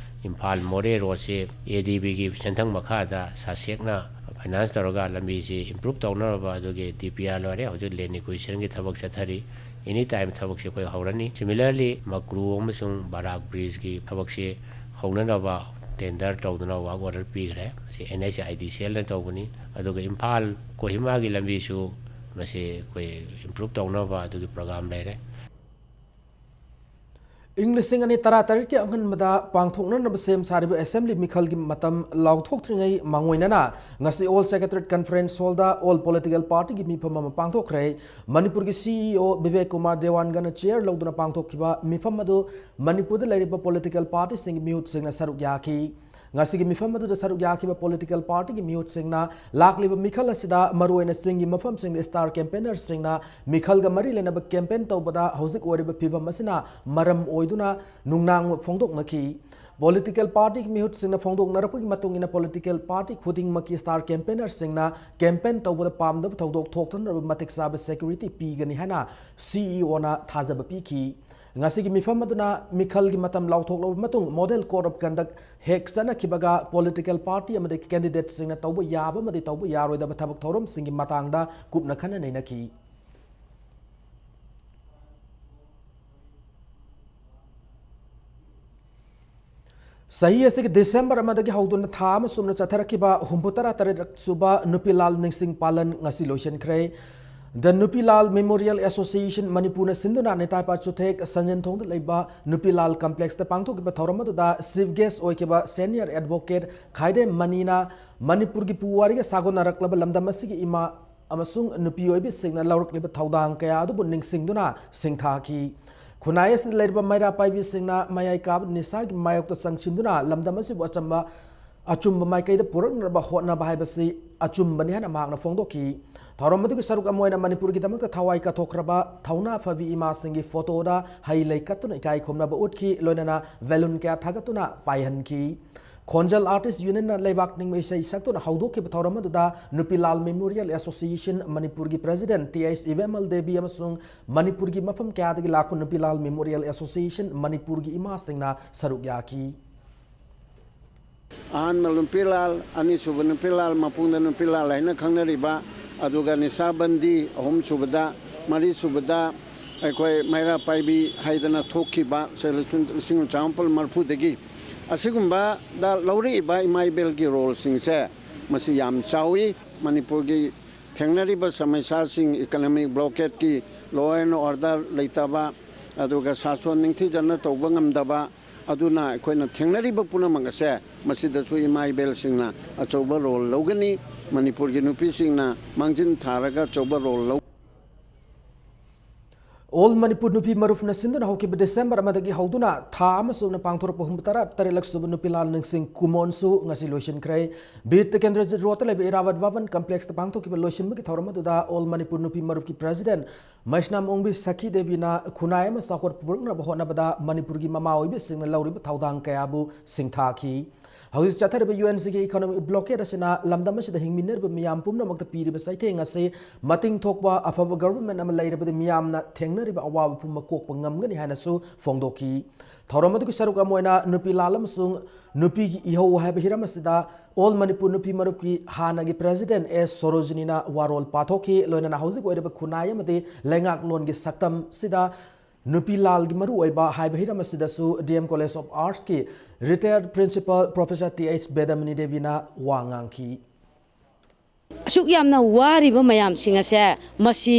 ꯏꯝꯐꯥꯜ ꯃꯣꯔꯦ roadꯁꯤ A D Bꯒꯤ ꯁꯦꯟꯊꯪ ꯃꯈꯥꯗ ꯁꯥꯁꯦꯛꯅ finance ꯇꯧꯔꯒ ꯂꯝꯕꯤꯁꯤ improve ꯇꯧꯅꯅꯕ ꯑꯗꯨꯒꯤ D P R ꯂꯣꯏꯔꯦ꯫ ꯍꯧꯖꯤꯛ land acquisitionꯒꯤ ꯊꯕꯛ ꯆꯠꯊꯔꯤ꯫ Any time ꯊꯕꯛꯁꯤ ꯑꯩꯈꯣꯏ ꯍꯧꯔꯅꯤ꯫ Similarly, ꯃꯀ꯭ꯔꯨ ꯑꯃꯁꯨꯡ ꯕꯔꯥꯛ bridgeꯀꯤ ꯊꯕꯛꯁꯤ ꯍꯧꯅꯅꯕ ꯇꯦꯟꯗꯔ ꯇꯧꯗꯨꯅ ꯋꯥꯔꯛ ꯑꯣꯔꯗꯔ ꯄꯤꯈ꯭ꯔꯦ꯫ ꯃꯁꯤ ꯑꯦꯟ ꯑꯩꯆ ꯑꯥꯏ ꯗꯤ ꯁꯦꯜꯅ ꯇꯧꯕꯅꯤ꯫ ꯑꯗꯨꯒ ꯏꯝꯐꯥꯜ ꯀꯣꯍꯤꯃꯥꯒꯤ ꯂꯝꯕꯤꯁꯨ ꯃꯁꯤ ꯑꯩꯈꯣꯏ ꯏꯝꯄ꯭ꯔꯨꯞ ꯇꯧꯅꯕ ꯑꯗꯨꯒꯤ ꯄ꯭ꯔꯣꯒ꯭ꯔꯥꯝ ꯂꯩꯔꯦ꯫ ꯏꯪ ꯂꯤꯁꯤꯡ ꯑꯅꯤ ꯇꯔꯥꯇꯔꯦꯠꯀꯤ ꯑꯉꯟꯕꯗ ꯄꯥꯡꯊꯣꯛꯅꯅꯕ ꯁꯦꯝ ꯁꯥꯔꯤꯕ ꯑꯦꯁꯦꯝꯕ꯭ꯂꯤ ꯃꯤꯈꯜꯒꯤ ꯃꯇꯝ ꯂꯥꯎꯊꯣꯛꯇ꯭ꯔꯤꯉꯩ ꯃꯥꯡꯑꯣꯏꯅꯅ ꯉꯁꯤ ꯑꯣꯜ ꯁꯦꯀ꯭ꯔꯦꯇꯔꯤꯌꯦꯠ ꯀꯟꯐꯔꯦꯟꯁ ꯍꯣꯜꯗ ꯑꯣꯜ ꯄꯣꯂꯤꯇꯤꯀꯦꯜ ꯄꯥꯔꯇꯤꯒꯤ ꯃꯤꯐꯝ ꯑꯃ ꯄꯥꯡꯊꯣꯛꯈ꯭ꯔꯦ꯫ ꯃꯅꯤꯄꯨꯔꯒꯤ ꯁꯤ ꯏ ꯑꯣ ꯕꯤꯕꯦꯛ ꯀꯨꯃꯥꯔ ꯗꯦꯋꯥꯟꯒꯅ ꯆꯤꯌꯔ ꯂꯧꯗꯨꯅ ꯄꯥꯡꯊꯣꯛꯈꯤꯕ ꯃꯤꯐꯝ ꯑꯗꯨ ꯃꯅꯤꯄꯨꯔꯗ ꯂꯩꯔꯤꯕ ꯄꯣꯂꯤꯇꯤꯀꯦꯜ ꯄꯥꯔꯇꯤꯁꯤꯡꯒꯤ ꯃꯤꯍꯨꯠꯁꯤꯡꯅ ꯁꯔꯨꯛ ꯌꯥꯈꯤ꯫ ꯉꯁꯤꯒꯤ ꯃꯤꯐꯝ ꯑꯗꯨꯗ ꯁꯔꯨꯛ ꯌꯥꯈꯤꯕ ꯄꯣꯂꯤꯇꯤꯀꯦꯜ ꯄꯥꯔꯇꯤꯒꯤ ꯃꯤꯍꯨꯠꯁꯤꯡꯅ ꯂꯥꯛꯂꯤꯕ ꯃꯤꯈꯜ ꯑꯁꯤꯗ ꯃꯔꯨꯑꯣꯏꯅ ꯆꯤꯡꯒꯤ ꯃꯐꯝꯁꯤꯡꯗ ꯁ꯭ꯇꯥꯔ ꯀꯦꯝꯄꯦꯅꯔꯁꯤꯡꯅ ꯃꯤꯈꯜꯒ ꯃꯔꯤ ꯂꯩꯅꯕ ꯀꯦꯝꯄꯦꯟ ꯇꯧꯕꯗ ꯍꯧꯖꯤꯛ ꯑꯣꯏꯔꯤꯕ ꯐꯤꯕꯝ ꯑꯁꯤꯅ ꯃꯔꯝ ꯑꯣꯏꯗꯨꯅ ꯅꯨꯡꯅꯥꯡꯕ ꯐꯣꯡꯗꯣꯛꯅꯈꯤ꯫ ꯄꯣꯂꯤꯇꯤꯀꯦꯜ ꯄꯥꯔꯇꯤ ꯃꯤꯍꯨꯠꯁꯤꯡꯅ ꯐꯣꯡꯗꯣꯛꯅꯔꯛꯄꯒꯤ ꯃꯇꯨꯡ ꯏꯟꯅ ꯄꯣꯂꯤꯇꯤꯀꯦꯜ ꯄꯥꯔꯇꯤ ꯈꯨꯗꯤꯡꯃꯛꯀꯤ ꯁ꯭ꯇꯥꯔ ꯀꯦꯝꯄꯦꯅꯔꯁꯤꯡꯅ ꯀꯦꯝꯄꯦꯟ ꯇꯧꯕꯗ ꯄꯥꯝꯗꯕ ꯊꯧꯗꯣꯛ ꯊꯣꯛꯇꯅꯕ ꯃꯇꯤꯛ ꯆꯥꯕ ꯁꯦꯀ꯭ꯌꯨꯔꯤꯇꯤ ꯄꯤꯒꯅꯤ ꯍꯥꯏꯅ ꯁꯤ ꯏ ꯑꯣꯅ ꯊꯥꯖꯕ ꯄꯤꯈꯤ꯫ ꯉꯁꯤꯒꯤ ꯃꯤꯐꯝ ꯑꯗꯨꯅ ꯃꯤꯈꯜꯒꯤ ꯃꯇꯝ ꯂꯥꯎꯊꯣꯛꯂꯕ ꯃꯇꯨꯡ ꯃꯣꯗꯦꯜ ꯀꯣꯗ ꯑꯣꯐ ꯀꯟꯗꯛ ꯍꯦꯛ ꯆꯠꯅꯈꯤꯕꯒ ꯄꯣꯂꯤꯇꯤꯀꯦꯜ ꯄꯥꯔꯇꯤ ꯑꯃꯗꯤ ꯀꯦꯟꯗꯤꯗꯦꯠꯁꯤꯡꯅ ꯇꯧꯕ ꯌꯥꯕ ꯑꯃꯗꯤ ꯇꯧꯕ ꯌꯥꯔꯣꯏꯗꯕ ꯊꯕꯛ ꯊꯧꯔꯝꯁꯤꯡꯒꯤ ꯃꯇꯥꯡꯗ ꯀꯨꯞꯅ ꯈꯟꯅ ꯅꯩꯅꯈꯤ꯫ ꯆꯍꯤ ꯑꯁꯤꯒꯤ ꯗꯤꯁꯦꯝꯕꯔ ꯑꯃꯗꯒꯤ ꯍꯧꯗꯨꯅ ꯊꯥ ꯑꯃ ꯆꯨꯞꯅ ꯆꯠꯊꯔꯛꯈꯤꯕ ꯍꯨꯝꯐꯨ ꯇꯔꯥ ꯇꯔꯦꯠ ꯁꯨꯕ ꯅꯨꯄꯤ ꯂꯥꯜ ꯅꯤꯡꯁꯤꯡ ꯄꯥꯂꯟ ꯉꯁꯤ ꯂꯣꯏꯁꯤꯟꯈ꯭ꯔꯦ꯫ ꯗ ꯅꯨꯄꯤ ꯂꯥꯜ ꯃꯦꯃꯣꯔꯤꯌꯦꯜ ꯑꯦꯁꯣꯁꯤꯌꯦꯁꯟ ꯃꯅꯤꯄꯨꯔꯅ ꯁꯤꯟꯗꯨꯅ ꯅꯦꯇꯥꯏ ꯄꯥꯠ ꯆꯨꯊꯦꯛ ꯁꯟꯖꯦꯟꯊꯣꯡꯗ ꯂꯩꯕ ꯅꯨꯄꯤ ꯂꯥꯜ ꯀꯝꯄ꯭ꯂꯦꯛꯁꯇ ꯄꯥꯡꯊꯣꯛꯈꯤꯕ ꯊꯧꯔꯝ ꯑꯗꯨꯗ ꯆꯤꯐ ꯒꯦꯁ ꯑꯣꯏꯈꯤꯕ ꯁꯦꯅꯤꯌꯔ ꯑꯦꯗꯚꯣꯀꯦꯠ ꯈꯥꯏꯗꯦꯝ ꯃꯅꯤꯅ ꯃꯅꯤꯄꯨꯔꯒꯤ ꯄꯨꯋꯥꯔꯤꯒ ꯁꯥꯒꯣꯟꯅꯔꯛꯂꯕ ꯂꯝꯗꯝ ꯑꯁꯤꯒꯤ ꯏꯃꯥ ꯑꯃꯁꯨꯡ ꯅꯨꯄꯤ ꯑꯣꯏꯕꯤꯁꯤꯡꯅ ꯂꯧꯔꯛꯂꯤꯕ ꯊꯧꯗꯥꯡ ꯀꯌꯥ ꯑꯗꯨꯕꯨ ꯅꯤꯡꯁꯤꯡꯗꯨꯅ ꯁꯤꯡꯊꯥꯈꯤ꯫ ꯈꯨꯟꯅꯥꯏ ꯑꯁꯤꯗ ꯂꯩꯔꯤꯕ ꯃꯩꯔꯥ ꯄꯥꯏꯕꯤꯁꯤꯡꯅ ꯃꯌꯥꯏ ꯀꯥꯕ ꯅꯤꯁꯥꯒꯤ ꯃꯥꯌꯣꯛꯇ ꯆꯪꯁꯤꯟꯗꯨꯅ ꯂꯝꯗꯝ ꯑꯁꯤꯕꯨ ꯑꯆꯝꯕ ꯑꯆꯨꯝꯕ ꯃꯥꯏꯀꯩꯗ ꯄꯨꯔꯛꯅꯕ ꯍꯣꯠꯅꯕ ꯍꯥꯏꯕꯁꯤ ꯑꯆꯨꯝꯕꯅꯤ ꯍꯥꯏꯅ ꯃꯍꯥꯛꯅ ꯐꯣꯡꯗꯣꯛꯈꯤ꯫ ꯊꯧꯔꯝ ꯑꯗꯨꯒꯤ ꯁꯔꯨꯛ ꯑꯃ ꯑꯣꯏꯅ ꯃꯅꯤꯄꯨꯔꯒꯤꯗꯃꯛꯇ ꯊꯋꯥꯏ ꯀꯠꯊꯣꯛꯈ꯭ꯔꯕ ꯊꯧꯅꯥ ꯐꯕꯤ ꯏꯃꯥꯁꯤꯡꯒꯤ ꯐꯣꯇꯣꯗ ꯍꯩ ꯂꯩ ꯀꯠꯇꯨꯅ ꯏꯀꯥꯏ ꯈꯨꯝꯅꯕ ꯎꯠꯈꯤ, ꯂꯣꯏꯅꯅ ꯕꯦꯂꯨꯟ ꯀꯌꯥ ꯊꯥꯒꯠꯇꯨꯅ ꯄꯥꯏꯍꯟꯈꯤ꯫ ꯈꯣꯟꯖꯦꯜ ꯑꯥꯔꯇꯤꯁ ꯌꯨꯅꯤꯌꯟꯅ ꯂꯩꯕꯥꯛ ꯅꯤꯡꯕ ꯏꯁꯩ ꯁꯛꯇꯨꯅ ꯍꯧꯗꯣꯛꯈꯤꯕ ꯊꯧꯔꯝ ꯑꯗꯨꯗ ꯅꯨꯄꯤ ꯂꯥꯜ ꯃꯦꯃꯣꯔꯤꯌꯦꯜ ꯑꯦꯁꯣꯁꯤꯌꯦꯁꯟ ꯃꯅꯤꯄꯨꯔꯒꯤ ꯄ꯭ꯔꯦꯁꯤꯗꯦꯟꯠ ꯇꯤ ꯑꯩꯆ ꯏꯕꯦꯝꯃꯜ ꯗꯦꯕꯤ ꯑꯃꯁꯨꯡ ꯃꯅꯤꯄꯨꯔꯒꯤ ꯃꯐꯝ ꯀꯌꯥꯗꯒꯤ ꯂꯥꯛꯄ ꯅꯨꯄꯤ ꯂꯥꯜ ꯃꯦꯃꯣꯔꯤꯌꯦꯜ ꯑꯦꯁꯣꯁꯤꯌꯦꯁꯟ ꯃꯅꯤꯄꯨꯔꯒꯤ ꯏꯃꯥꯁꯤꯡꯅ ꯁꯔꯨꯛ ꯌꯥꯈꯤ꯫ ꯑꯍꯥꯟꯕ ꯅꯨꯄꯤ ꯂꯥꯜ, ꯑꯅꯤꯁꯨꯕ ꯅꯨꯄꯤ ꯂꯥꯜ, ꯃꯄꯨꯡꯗ ꯅꯨꯄꯤ ꯂꯥꯜ ꯍꯥꯏꯅ ꯈꯪꯅꯔꯤꯕ, ꯑꯗꯨꯒ ꯅꯤꯁꯥꯕꯟꯗꯤ ꯑꯍꯨꯝꯁꯨꯕꯗ, ꯃꯔꯤꯁꯨꯕꯗ ꯑꯩꯈꯣꯏ ꯃꯩꯔꯥ ꯄꯥꯏꯕꯤ ꯍꯥꯏꯗꯅ ꯊꯣꯛꯈꯤꯕ ꯁꯦ ꯂꯤꯁꯤꯡ ꯂꯤꯁꯤꯡ ꯇꯔꯥꯃꯥꯄꯜ ꯃꯔꯤꯐꯨꯗꯒꯤ ꯑꯁꯤꯒꯨꯝꯕꯗ ꯂꯧꯔꯛꯏꯕ ꯏꯃꯥ ꯏꯕꯦꯜꯒꯤ ꯔꯣꯜꯁꯤꯡꯁꯦ ꯃꯁꯤ ꯌꯥꯝ ꯆꯥꯎꯏ꯫ ꯃꯅꯤꯄꯨꯔꯒꯤ ꯊꯦꯡꯅꯔꯤꯕ ꯁꯃꯁ꯭ꯌꯥꯁꯤꯡ, ꯏꯀꯅꯣꯃꯤꯛ ꯕ꯭ꯂꯣꯀꯦꯠꯀꯤ, ꯂꯣ ꯑꯦꯟ ꯑꯣꯔꯗꯔ ꯂꯩꯇꯕ, ꯑꯗꯨꯒ ꯁꯥꯁꯣꯟ ꯅꯤꯡꯊꯤꯖꯅ ꯇꯧꯕ ꯉꯝꯗꯕ, ꯑꯗꯨꯅ ꯑꯩꯈꯣꯏꯅ ꯊꯦꯡꯅꯔꯤꯕ ꯄꯨꯝꯅꯃꯛ ꯑꯁꯦ ꯃꯁꯤꯗꯁꯨ ꯏꯃꯥ ꯏꯕꯦꯜꯁꯤꯡꯅ ꯑꯆꯧꯕ ꯔꯣꯜ ꯂꯧꯒꯅꯤ꯫ ꯃꯅꯤꯄꯨꯔꯒꯤ ꯅꯨꯄꯤꯁꯤꯡꯅ ꯃꯥꯡꯖꯤꯟ ꯊꯥꯔꯒ ꯑꯆꯧꯕ ꯔꯣꯜ ꯂꯧ ꯑꯣꯜ ꯃꯅꯤꯄꯨꯔ ꯅꯨꯄꯤ ꯃꯔꯨꯞꯅ ꯁꯤꯟꯗꯨꯅ ꯍꯧꯈꯤꯕ ꯗꯤꯁꯦꯝꯕꯔ ꯑꯃꯗꯒꯤ ꯍꯧꯗꯨꯅ ꯊꯥ ꯑꯃ ꯁꯨꯞꯅ ꯄꯥꯡꯊꯣꯔꯛꯄ ꯍꯨꯝꯐꯨ ꯇꯔꯥ ꯇꯔꯦꯠꯂꯛ ꯁꯨꯕ ꯅꯨꯄꯤ ꯂꯥꯜ ꯅꯤꯡꯁꯤꯡ ꯀꯨꯃꯣꯟꯁꯨ ꯉꯁꯤ ꯂꯣꯏꯁꯤꯟꯈ꯭ꯔꯦ꯫ ꯕꯤꯔ ꯇꯤꯀꯦꯟꯗ꯭ꯔꯖꯤꯠ ꯔꯣꯗꯇ ꯂꯩꯕ ꯏꯔꯥꯕꯠ ꯚꯕꯟ ꯀꯝꯄ꯭ꯂꯦꯛꯁꯇ ꯄꯥꯡꯊꯣꯛꯈꯤꯕ ꯂꯣꯏꯁꯤꯟꯕꯒꯤ ꯊꯧꯔꯝ ꯑꯗꯨꯗ ꯑꯣꯜ ꯃꯅꯤꯄꯨꯔ ꯅꯨꯄꯤ ꯃꯔꯨꯞꯀꯤ ꯄ꯭ꯔꯦꯁꯤꯗꯦꯟꯠ ꯃꯩꯁꯅꯥꯝ ꯑꯣꯡꯕꯤ ꯁꯈꯤ ꯗꯦꯕꯤꯅ ꯈꯨꯟꯅꯥꯏ ꯑꯃ ꯆꯥꯎꯈꯠ ꯄꯨꯔꯛꯅꯕ ꯍꯣꯠꯅꯕꯗ ꯃꯅꯤꯄꯨꯔꯒꯤ ꯃꯃꯥ ꯑꯣꯏꯕꯤꯁꯤꯡꯅ ꯂꯧꯔꯤꯕ ꯊꯧꯗꯥꯡ ꯀꯌꯥꯕꯨ ꯁꯤꯡꯊꯥꯈꯤ꯫ ꯍꯧꯖꯤꯛ ꯆꯠꯊꯔꯤꯕ ꯌꯨ ꯑꯦꯟ ꯁꯤꯒꯤ ꯏꯀꯣꯅꯣꯃꯤꯛ ꯕ꯭ꯂꯣꯀꯦꯠ ꯑꯁꯤꯅ ꯂꯝꯗꯝ ꯑꯁꯤꯗ ꯍꯤꯡꯃꯤꯟꯅꯔꯤꯕ ꯃꯤꯌꯥꯝ ꯄꯨꯝꯅꯃꯛꯇ ꯄꯤꯔꯤꯕ ꯆꯩꯊꯦꯡ ꯑꯁꯤ ꯃꯇꯤꯡ ꯊꯣꯛꯄ ꯑꯐꯕ ꯒꯕꯔꯟꯃꯦꯟꯠ ꯑꯃ ꯂꯩꯔꯕꯗꯤ ꯃꯤꯌꯥꯝꯅ ꯊꯦꯡꯅꯔꯤꯕ ꯑꯋꯥꯕ ꯄꯨꯝꯕ ꯀꯣꯛꯄ ꯉꯝꯒꯅꯤ ꯍꯥꯏꯅꯁꯨ ꯐꯣꯡꯗꯣꯛꯈꯤ꯫ ꯊꯧꯔꯝ ꯑꯗꯨꯒꯤ ꯁꯔꯨꯛ ꯑꯃ ꯑꯣꯏꯅ ꯅꯨꯄꯤ ꯂꯥꯜ ꯑꯃꯁꯨꯡ ꯅꯨꯄꯤꯒꯤ ꯏꯍꯧ ꯍꯥꯏꯕ ꯍꯤꯔꯝ ꯑꯁꯤꯗ ꯑꯣꯜ ꯃꯅꯤꯄꯨꯔ ꯅꯨꯄꯤ ꯃꯔꯨꯞꯀꯤ ꯍꯥꯟꯅꯒꯤ ꯄ꯭ꯔꯦꯁꯤꯗꯦꯟꯠ ꯑꯦꯁ ꯁꯣꯔꯣꯖꯤꯅꯤꯅ ꯋꯥꯔꯣꯜ ꯄꯥꯊꯣꯛꯈꯤ꯫ ꯂꯣꯏꯅꯅ ꯍꯧꯖꯤꯛ ꯑꯣꯏꯔꯤꯕ ꯈꯨꯟꯅꯥꯏ ꯑꯃꯗꯤ ꯂꯩꯉꯥꯛꯂꯣꯟꯒꯤ ꯁꯛꯇꯝꯁꯤꯗ ꯅꯨꯄꯤ ꯂꯥꯜꯒꯤ ꯃꯔꯨꯑꯣꯏꯕ ꯍꯥꯏꯕ ꯍꯤꯔꯝ ꯑꯁꯤꯗꯁꯨ ꯗꯤ ꯑꯦꯝ ꯀꯣꯂꯦꯖ ꯑꯣꯐ ꯑꯥꯔꯠꯁꯀꯤ retired principal professor T H Bedamani ꯗꯦꯕꯤꯅ ꯋꯥ ꯉꯥꯡꯈꯤ꯫ ꯑꯁꯨꯛ ꯌꯥꯝꯅ ꯋꯥꯔꯤꯕ ꯃꯌꯥꯝꯁꯤꯡ ꯑꯁꯦ ꯃꯁꯤ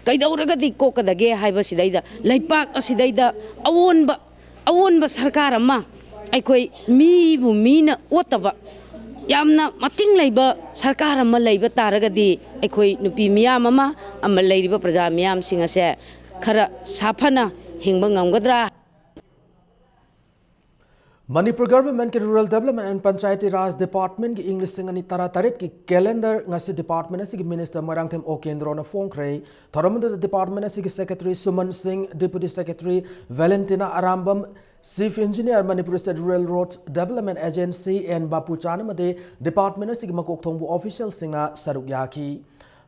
ꯀꯩꯗꯧꯔꯒꯗꯤ ꯀꯣꯛꯀꯗꯒꯦ ꯍꯥꯏꯕꯁꯤꯗꯩꯗ ꯂꯩꯄꯥꯛ ꯑꯁꯤꯗꯩꯗ ꯑꯑꯣꯟꯕ ꯑꯑꯣꯟꯕ ꯁꯔꯀꯥꯔ ꯑꯃ ꯑꯩꯈꯣꯏ ꯃꯤꯕꯨ ꯃꯤꯅ ꯑꯣꯠꯇꯕ ꯌꯥꯝꯅ ꯃꯇꯤꯡ ꯂꯩꯕ ꯁꯔꯀꯥꯔ ꯑꯃ ꯂꯩꯕ ꯇꯥꯔꯒꯗꯤ ꯑꯩꯈꯣꯏ ꯅꯨꯄꯤ ꯃꯤꯌꯥꯝ ꯑꯃ ꯑꯃ ꯂꯩꯔꯤꯕ ꯄ꯭ꯔꯖꯥ ꯃꯤꯌꯥꯝꯁꯤꯡ ꯑꯁꯦ ꯈꯔ ꯁꯥꯐꯅ ꯍꯤꯡꯕ ꯉꯝꯒꯗ꯭ꯔꯥ? Manipur ꯒꯚꯔꯟꯃꯦꯟꯠꯀꯤ rural development and panchayati ꯔꯥꯖ ꯗꯤꯄꯥꯔꯠꯃꯦꯟꯠꯀꯤ ꯏꯪ ꯂꯤꯁꯤꯡ ꯑꯅꯤ ꯇꯔꯥ ꯇꯔꯦꯠꯀꯤ ꯀꯦꯂꯦꯟꯗꯔ ꯉꯁꯤ ꯗꯤꯄꯥꯔꯠꯃꯦꯟꯠ ꯑꯁꯤꯒꯤ ꯃꯤꯅꯤꯁꯇꯔ ꯃꯣꯏꯔꯥꯡꯊꯦꯝ ꯑꯣꯀꯦꯟꯗ꯭ꯔꯣꯅ ꯐꯣꯡꯈ꯭ꯔꯦ꯫ ꯊꯧꯔꯝ ꯑꯗꯨꯗ ꯗꯤꯄꯥꯔꯠꯃꯦꯟꯠ ꯑꯁꯤꯒꯤ secretary Suman Singh, deputy secretary Valentina Arambam, chief engineer Manipur state rural road development agency N Bapuchan ꯑꯃꯗꯤ ꯗꯤꯄꯥꯔꯠꯃꯦꯟꯠ ꯑꯁꯤꯒꯤ ꯃꯀꯣꯛ ꯊꯣꯡꯕ ꯑꯣꯐꯤꯁꯤꯌꯦꯜꯁꯤꯡꯅ ꯁꯔꯨꯛ ꯌꯥꯈꯤ꯫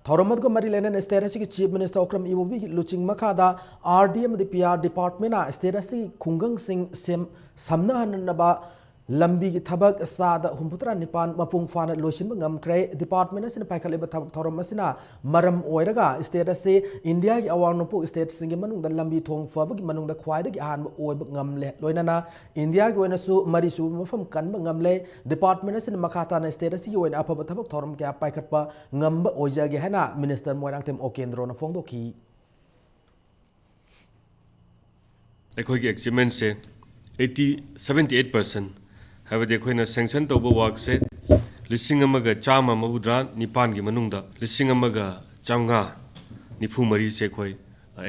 ꯊꯧꯔꯝ ꯑꯗꯨꯒ ꯃꯔꯤ ꯂꯩꯅꯅ ꯁ꯭ꯇꯦꯠ ꯑꯁꯤꯒꯤ ꯆꯤꯐ ꯃꯤꯅꯤꯁꯇꯔ ꯑꯣꯀ꯭ꯔꯝ ꯏꯕꯣꯕꯤꯒꯤ ꯂꯨꯆꯤꯡ ꯃꯈꯥꯗ ꯑꯥꯔ ꯗꯤ ꯑꯃꯗꯤ ꯄꯤ ꯑꯥꯔ ꯗꯤꯄꯥꯔꯠꯃꯦꯟꯠꯅ ꯁ꯭ꯇꯦꯠ ꯑꯁꯤꯒꯤ ꯈꯨꯡꯒꯪꯁꯤꯡ ꯁꯦꯝ ꯁꯝꯅꯍꯟꯅꯕ ꯂꯝꯕꯤꯒꯤ ꯊꯕꯛ ꯆꯥꯗ ꯍꯨꯝꯐꯨꯇꯔꯥ ꯅꯤꯄꯥꯟ ꯃꯄꯨꯡ ꯐꯥꯅ ꯂꯣꯏꯁꯤꯟꯕ ꯉꯝꯈ꯭ꯔꯦ꯫ Department ꯑꯁꯤꯅ ꯄꯥꯏꯈꯠꯂꯤꯕ ꯊꯕꯛ ꯊꯧꯔꯝ ꯑꯁꯤꯅ ꯃꯔꯝ ꯑꯣꯏꯔꯒ state ꯑꯁꯤ ꯏꯟꯗꯤꯌꯥꯒꯤ ꯑꯋꯥꯡ ꯅꯣꯡꯄꯣꯛ stateꯁꯤꯡꯒꯤ ꯃꯅꯨꯡꯗ ꯂꯝꯕꯤ ꯊꯣꯡ ꯐꯕꯒꯤ ꯃꯅꯨꯡꯗ ꯈ꯭ꯋꯥꯏꯗꯒꯤ ꯑꯍꯥꯟꯕ ꯑꯣꯏꯕ ꯉꯝꯂꯦ꯫ ꯂꯣꯏꯅꯅ ꯏꯟꯗꯤꯌꯥꯒꯤ ꯑꯣꯏꯅꯁꯨ ꯃꯔꯤꯁꯨꯕ ꯃꯐꯝ ꯀꯟꯕ ꯉꯝꯂꯦ꯫ Department ꯑꯁꯤꯅ ꯃꯈꯥ ꯇꯥꯅ state ꯑꯁꯤꯒꯤ ꯑꯣꯏꯅ ꯑꯐꯕ ꯊꯕꯛ ꯊꯧꯔꯝ ꯀꯌꯥ ꯄꯥꯏꯈꯠꯄ ꯉꯝꯕ ꯑꯣꯏꯖꯒꯦ ꯍꯥꯏꯅ Minister ꯃꯣꯏꯔꯥꯡꯊꯦꯝ ꯑꯣꯀꯦꯟꯗ꯭ꯔꯣꯅ ꯐꯣꯡꯗꯣꯛꯈꯤ꯫ ꯑꯩꯈꯣꯏꯒꯤ achievementꯁꯦ eighty, seventy eight percent, ꯍꯥꯏꯕꯗꯤ ꯑꯩꯈꯣꯏꯅ sanction ꯇꯧꯕ workꯁꯦ ꯂꯤꯁꯤꯡ ꯑꯃꯒ ꯆꯥꯝꯃ ꯃꯧꯗ꯭ꯔꯥ ꯅꯤꯄꯥꯟꯒꯤ ꯃꯅꯨꯡꯗ ꯂꯤꯁꯤꯡ ꯑꯃꯒ ꯆꯥꯝꯃꯉꯥ ꯅꯤꯐꯨ ꯃꯔꯤꯁꯦ ꯑꯩꯈꯣꯏ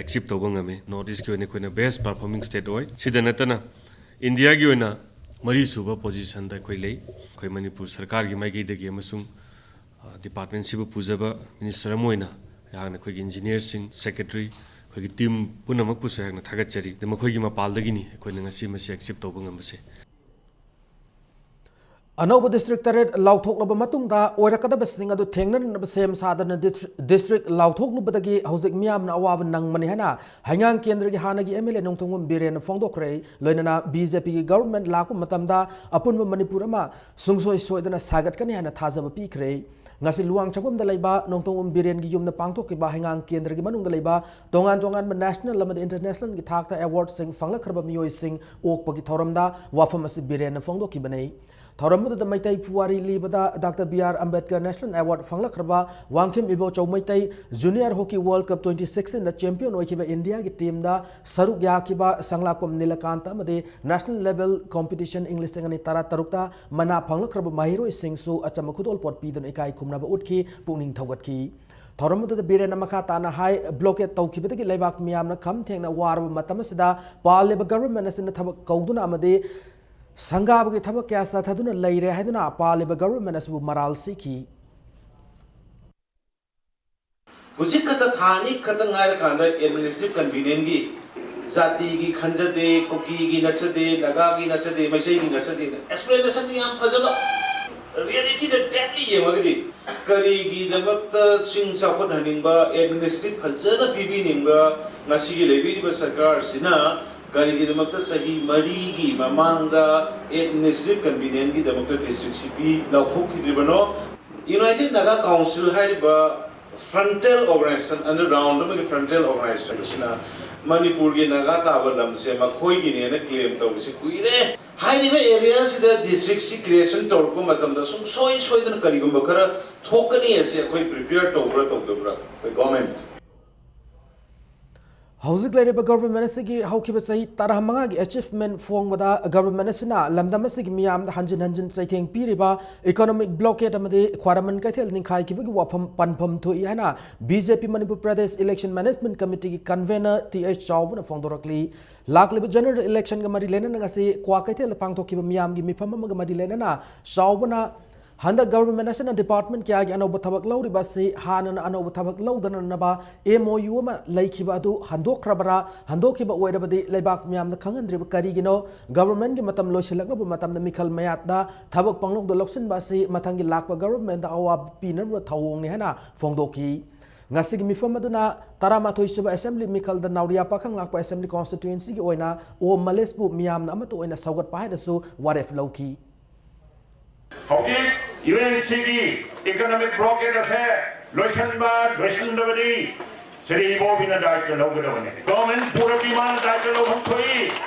achieve ꯇꯧꯕ ꯉꯝꯃꯤ꯫ North Eastꯀꯤ ꯑꯣꯏꯅ ꯑꯩꯈꯣꯏꯅ best performing state ꯑꯣꯏ꯫ ꯁꯤꯗ ꯅꯠꯇꯅ ꯏꯟꯗꯤꯌꯥꯒꯤ ꯑꯣꯏꯅ ꯃꯔꯤꯁꯨꯕ positionꯗ ꯑꯩꯈꯣꯏ ꯂꯩ꯫ ꯑꯩꯈꯣꯏ ꯃꯅꯤꯄꯨꯔ ꯁꯔꯀꯥꯔꯒꯤ ꯃꯥꯏꯀꯩꯗꯒꯤ ꯑꯃꯁꯨꯡ departmentꯁꯤꯕꯨ ꯄꯨꯖꯕ minister ꯑꯃ ꯑꯣꯏꯅ ꯑꯩꯍꯥꯛꯅ ꯑꯩꯈꯣꯏꯒꯤ engineerꯁꯤꯡ, secretary, ꯑꯩꯈꯣꯏꯒꯤ team ꯄꯨꯝꯅꯃꯛꯄꯨꯁꯨ ꯑꯩꯍꯥꯛꯅ ꯊꯥꯒꯠꯆꯔꯤ꯫ ꯑꯗ ꯃꯈꯣꯏꯒꯤ ꯃꯄꯥꯜꯗꯒꯤꯅꯤ ꯑꯩꯈꯣꯏꯅ ꯉꯁꯤ ꯃꯁꯤ achieve ꯇꯧꯕ ꯉꯝꯕꯁꯦ꯫ ꯑꯅꯧꯕ district ꯇꯔꯦꯠ ꯂꯥꯎꯊꯣꯛꯂꯕ ꯃꯇꯨꯡꯗ ꯑꯣꯏꯔꯛꯀꯗꯕꯁꯤꯡ ꯑꯗꯨ ꯊꯦꯡꯅꯅꯕ ꯁꯦꯝ ꯁꯥꯗꯅ district ꯂꯥꯎꯊꯣꯛꯂꯨꯕꯗꯒꯤ ꯍꯧꯖꯤꯛ ꯃꯤꯌꯥꯝꯅ ꯑꯋꯥꯕ ꯅꯪꯕꯅꯤ ꯍꯥꯏꯅ ꯍꯩꯉꯥꯡ ꯀꯦꯟꯗ꯭ꯔꯒꯤ ꯍꯥꯟꯅꯒꯤ MLA ꯅꯣꯡꯊꯣꯝꯕꯝ ꯕꯤꯔꯦꯟꯅ ꯐꯣꯡꯗꯣꯛꯈ꯭ꯔꯦ꯫ ꯂꯣꯏꯅꯅ BJPꯒꯤ government ꯂꯥꯛꯄ ꯃꯇꯝꯗ ꯑꯄꯨꯟꯕ ꯃꯅꯤꯄꯨꯔ ꯑꯃ ꯁꯨꯡꯁꯣꯏ ꯁꯣꯏꯗꯅ ꯁꯥꯒꯠꯀꯅꯤ ꯍꯥꯏꯅ ꯊꯥꯖꯕ ꯄꯤꯈ꯭ꯔꯦ꯫ ꯉꯁꯤ ꯂꯨꯋꯥꯡ ꯆꯪꯐꯝꯗ ꯂꯩꯕ ꯅꯣꯡꯊꯣꯝꯕꯝ ꯕꯤꯔꯦꯟꯒꯤ ꯌꯨꯝꯗ ꯄꯥꯡꯊꯣꯛꯈꯤꯕ ꯍꯩꯉꯥꯡ ꯀꯦꯟꯗ꯭ꯔꯒꯤ ꯃꯅꯨꯡꯗ ꯂꯩꯕ ꯇꯣꯉꯥꯟ ꯇꯣꯉꯥꯟꯕ national ꯑꯃꯗꯤ internationalꯒꯤ ꯊꯥꯛꯇ awardꯁꯤꯡ ꯐꯪꯂꯛꯈ꯭ꯔꯕ ꯃꯤꯑꯣꯏꯁꯤꯡ ꯑꯣꯛꯄꯒꯤ ꯊꯧꯔꯝꯗ ꯋꯥꯐꯝ ꯑꯁꯤ ꯕꯤꯔꯦꯟꯅ ꯐꯣꯡꯗꯣꯛꯈꯤꯕꯅꯤ꯫ ꯊꯧꯔꯝ ꯑꯗꯨꯗ ꯃꯩꯇꯩ ꯄꯨꯋꯥꯔꯤ ꯂꯤꯕꯗ Doctor B R Ambedkar National Award ꯐꯪꯂꯛꯈ꯭ꯔꯕ Wangkhem Ibochou Meitei Junior Hockey World Cup twenty sixteenꯗ champion ꯑꯣꯏꯈꯤꯕ ꯏꯟꯗꯤꯌꯥꯒꯤ teamꯗ ꯁꯔꯨꯛ ꯌꯥꯈꯤꯕ ꯁꯪꯂꯥꯛꯄꯝ ꯅꯤꯂꯀꯥꯟꯇ ꯑꯃꯗꯤ national level competition ꯏꯪ ꯂꯤꯁꯤꯡ ꯑꯅꯤ ꯇꯔꯥ ꯇꯔꯨꯛꯇ ꯃꯅꯥ ꯐꯪꯂꯛꯈ꯭ꯔꯕ ꯃꯍꯩꯔꯣꯏꯁꯤꯡꯁꯨ ꯑꯆꯝꯕ ꯈꯨꯗꯣꯜꯄꯣꯠ ꯄꯤꯗꯨꯅ ꯏꯀꯥꯏ ꯈꯨꯝꯅꯕ ꯎꯠꯈꯤ, ꯄꯨꯛꯅꯤꯡ ꯊꯧꯒꯠꯈꯤ꯫ ꯊꯧꯔꯝ ꯑꯗꯨꯗ ꯕꯤꯔꯦꯟꯅ ꯃꯈꯥ ꯇꯥꯅ ꯍꯥꯏ, blockade ꯇꯧꯈꯤꯕꯗꯒꯤ ꯂꯩꯕꯥꯛ ꯃꯤꯌꯥꯝꯅ ꯈꯝ ꯊꯦꯡꯅ ꯋꯥꯔꯕ ꯃꯇꯝ ꯑꯁꯤꯗ ꯄꯥꯜꯂꯤꯕ government ꯑꯁꯤꯅ ꯊꯕꯛ ꯀꯧꯗꯨꯅ ꯑꯃꯗꯤ ꯁꯪꯒꯥꯕꯒꯤ ꯊꯕꯛ ꯀꯌꯥ ꯆꯠꯊꯗꯨꯅ ꯂꯩꯔꯦ ꯍꯥꯏꯗꯨꯅ ꯄꯥꯜꯂꯤꯕ government ꯑꯁꯤꯕꯨ ꯃꯔꯥꯜ ꯁꯤꯈꯤ꯫ ꯍꯧꯖꯤꯛ ꯈꯛꯇ ꯊꯥ ꯑꯅꯤ ꯈꯛꯇ ꯉꯥꯏꯔꯀꯥꯟꯗ administrative convenientꯒꯤ ꯖꯥꯇꯤꯒꯤ ꯈꯟꯖꯗꯦ, ꯀꯨꯀꯤꯒꯤ ꯅꯠꯆꯗꯦ, ꯅꯥꯒꯥꯒꯤ ꯅꯠꯆꯗꯦ, ꯃꯩꯇꯩꯒꯤ ꯅꯠꯆꯗꯦꯅ explanation ꯌꯥꯝ ꯐꯖꯕ, realityꯗ directly ꯌꯦꯡꯉꯒꯗꯤ ꯀꯔꯤꯒꯤꯗꯃꯛꯇ ꯆꯤꯡ ꯆꯥꯎꯈꯠꯍꯟꯅꯤꯡꯕ, administrative ꯐꯖꯅ ꯄꯤꯕꯤꯅꯤꯡꯕ ꯉꯁꯤꯒꯤ ꯂꯩꯕꯤꯔꯤꯕ ꯁꯔꯀꯥꯔꯁꯤꯅ ꯀꯔꯤꯒꯤꯗꯃꯛꯇ ꯆꯍꯤ ꯃꯔꯤꯒꯤ ꯃꯃꯥꯡꯗ administrative convenience ꯒꯤꯗꯃꯛꯇ district ꯁꯤ ꯄꯤ ꯂꯥꯎꯊꯣꯛꯈꯤꯗ꯭ꯔꯤꯕꯅꯣ? United Naga Council ꯍꯥꯏꯔꯤꯕ frontal organization, underground ꯑꯃꯒꯤ frontal organization ꯑꯁꯤꯅ ꯃꯅꯤꯄꯨꯔꯒꯤ ꯅꯥꯒꯥ ꯇꯥꯕ ꯂꯝꯁꯦ ꯃꯈꯣꯏꯒꯤꯅꯦꯅ claim ꯇꯧꯕꯁꯤ ꯀꯨꯏꯔꯦ꯫ ꯍꯥꯏꯔꯤꯕ area ꯁꯤꯗ district ꯁꯤ creation ꯇꯧꯔꯛꯄ ꯃꯇꯝꯗ ꯁꯨꯡꯁꯣꯏ ꯁꯣꯏꯗꯅ ꯀꯔꯤꯒꯨꯝꯕ ꯈꯔ ꯊꯣꯛꯀꯅꯤ ꯑꯁꯤ ꯑꯩꯈꯣꯏ prepare ꯇꯧꯕ꯭ꯔꯥ ꯇꯧꯗꯕ꯭ꯔꯥ, ꯑꯩꯈꯣꯏ government? ꯍꯧꯖꯤꯛ ꯂꯩꯔꯤꯕ government ꯑꯁꯤꯒꯤ ꯍꯧꯈꯤꯕ ꯆꯍꯤ ꯇꯔꯥꯃꯉꯥꯒꯤ achievement ꯐꯣꯡꯕꯗ government ꯑꯁꯤꯅ ꯂꯝꯗꯝ ꯑꯁꯤꯒꯤ ꯃꯤꯌꯥꯝꯗ ꯍꯟꯖꯤꯟ ꯍꯟꯖꯤꯟ ꯆꯩꯊꯦꯡ ꯄꯤꯔꯤꯕ economic blockade ꯑꯃꯗꯤ ꯈ꯭ꯋꯥꯏꯔꯝꯕꯟ ꯀꯩꯊꯦꯜ ꯅꯤꯡꯈꯥꯏꯈꯤꯕꯒꯤ ꯋꯥꯐꯝ ꯄꯟꯐꯝ ꯊꯣꯛꯏ ꯍꯥꯏꯅ B J P Manipur Pradesh Election Management Committee ꯒꯤ convener T H ꯆꯥꯎꯕꯅ ꯐꯣꯡꯗꯣꯔꯛꯂꯤ꯫ ꯂꯥꯛꯂꯤꯕ general election ꯒ ꯃꯔꯤ ꯂꯩꯅꯅ ꯉꯁꯤ ꯀ꯭ꯋꯥꯀꯩꯊꯦꯜꯗ ꯄꯥꯡꯊꯣꯛꯈꯤꯕ ꯃꯤꯌꯥꯝꯒꯤ ꯃꯤꯐꯝ ꯑꯃꯒ ꯃꯔꯤ ꯂꯩꯅꯅ ꯆꯥꯎꯕꯅ ꯍꯟꯗꯛ government ꯑꯁꯤꯅ department ꯀꯌꯥꯒꯤ ꯑꯅꯧꯕ ꯊꯕꯛ ꯂꯧꯔꯤꯕ ꯑꯁꯤ ꯍꯥꯟꯅꯅ ꯑꯅꯧꯕ ꯊꯕꯛ ꯂꯧꯗꯅꯅꯕ M O U ꯑꯃ ꯂꯩꯈꯤꯕ ꯑꯗꯨ ꯍꯟꯗꯣꯛꯈ꯭ꯔꯕꯔꯥ? ꯍꯟꯗꯣꯛꯈꯤꯕ ꯑꯣꯏꯔꯕꯗꯤ ꯂꯩꯕꯥꯛ ꯃꯤꯌꯥꯝꯗ ꯈꯪꯍꯟꯗ꯭ꯔꯤꯕ ꯀꯔꯤꯒꯤꯅꯣ? Government ꯀꯤ ꯃꯇꯝ ꯂꯣꯏꯁꯤꯜꯂꯛꯂꯕ ꯃꯇꯝꯗ ꯃꯤꯈꯜ ꯃꯌꯥꯠꯇ ꯊꯕꯛ ꯄꯪꯂꯧꯗ ꯂꯧꯁꯤꯟꯕ ꯑꯁꯤ ꯃꯊꯪꯒꯤ ꯂꯥꯛꯄ government ꯗ ꯑꯋꯥꯕ ꯄꯤꯅꯅꯕ ꯊꯧꯑꯣꯡꯅꯤ ꯍꯥꯏꯅ ꯐꯣꯡꯗꯣꯛꯈꯤ꯫ ꯉꯁꯤꯒꯤ ꯃꯤꯐꯝ ꯑꯗꯨꯅ ꯇꯔꯥꯃꯥꯊꯣꯏ ꯁꯨꯕ assembly ꯃꯤꯈꯜꯗ ꯅꯥꯎꯔꯤꯌꯥ ꯄꯥꯈꯪ ꯂꯥꯛꯄ assembly constituency ꯒꯤ ꯑꯣꯏꯅ ꯑꯣꯝ ꯃꯂꯦꯁꯄꯨ ꯃꯤꯌꯥꯝꯅ ꯑꯃꯠꯇ ꯑꯣꯏꯅ ꯁꯧꯒꯠꯄ ꯍꯥꯏꯅꯁꯨ ꯋꯥꯔꯦꯞ ꯂꯧꯈꯤ꯫ ꯍꯧꯖꯤꯛ U N C ꯒꯤ economic blockade ꯑꯁꯦ ꯂꯣꯏꯁꯤꯟꯕ ꯂꯣꯏꯁꯤꯟꯗꯕꯗꯤ ꯁ꯭ꯔꯤ ꯏꯕꯣꯕꯤꯅ ꯗꯥꯏꯇ ꯂꯧꯒꯗꯕꯅꯤ꯫ Government ꯄꯨꯔꯗꯤ ꯃꯥꯅ ꯗꯥꯏꯇ ꯂꯧꯐꯝ ꯊꯣꯛꯏ꯫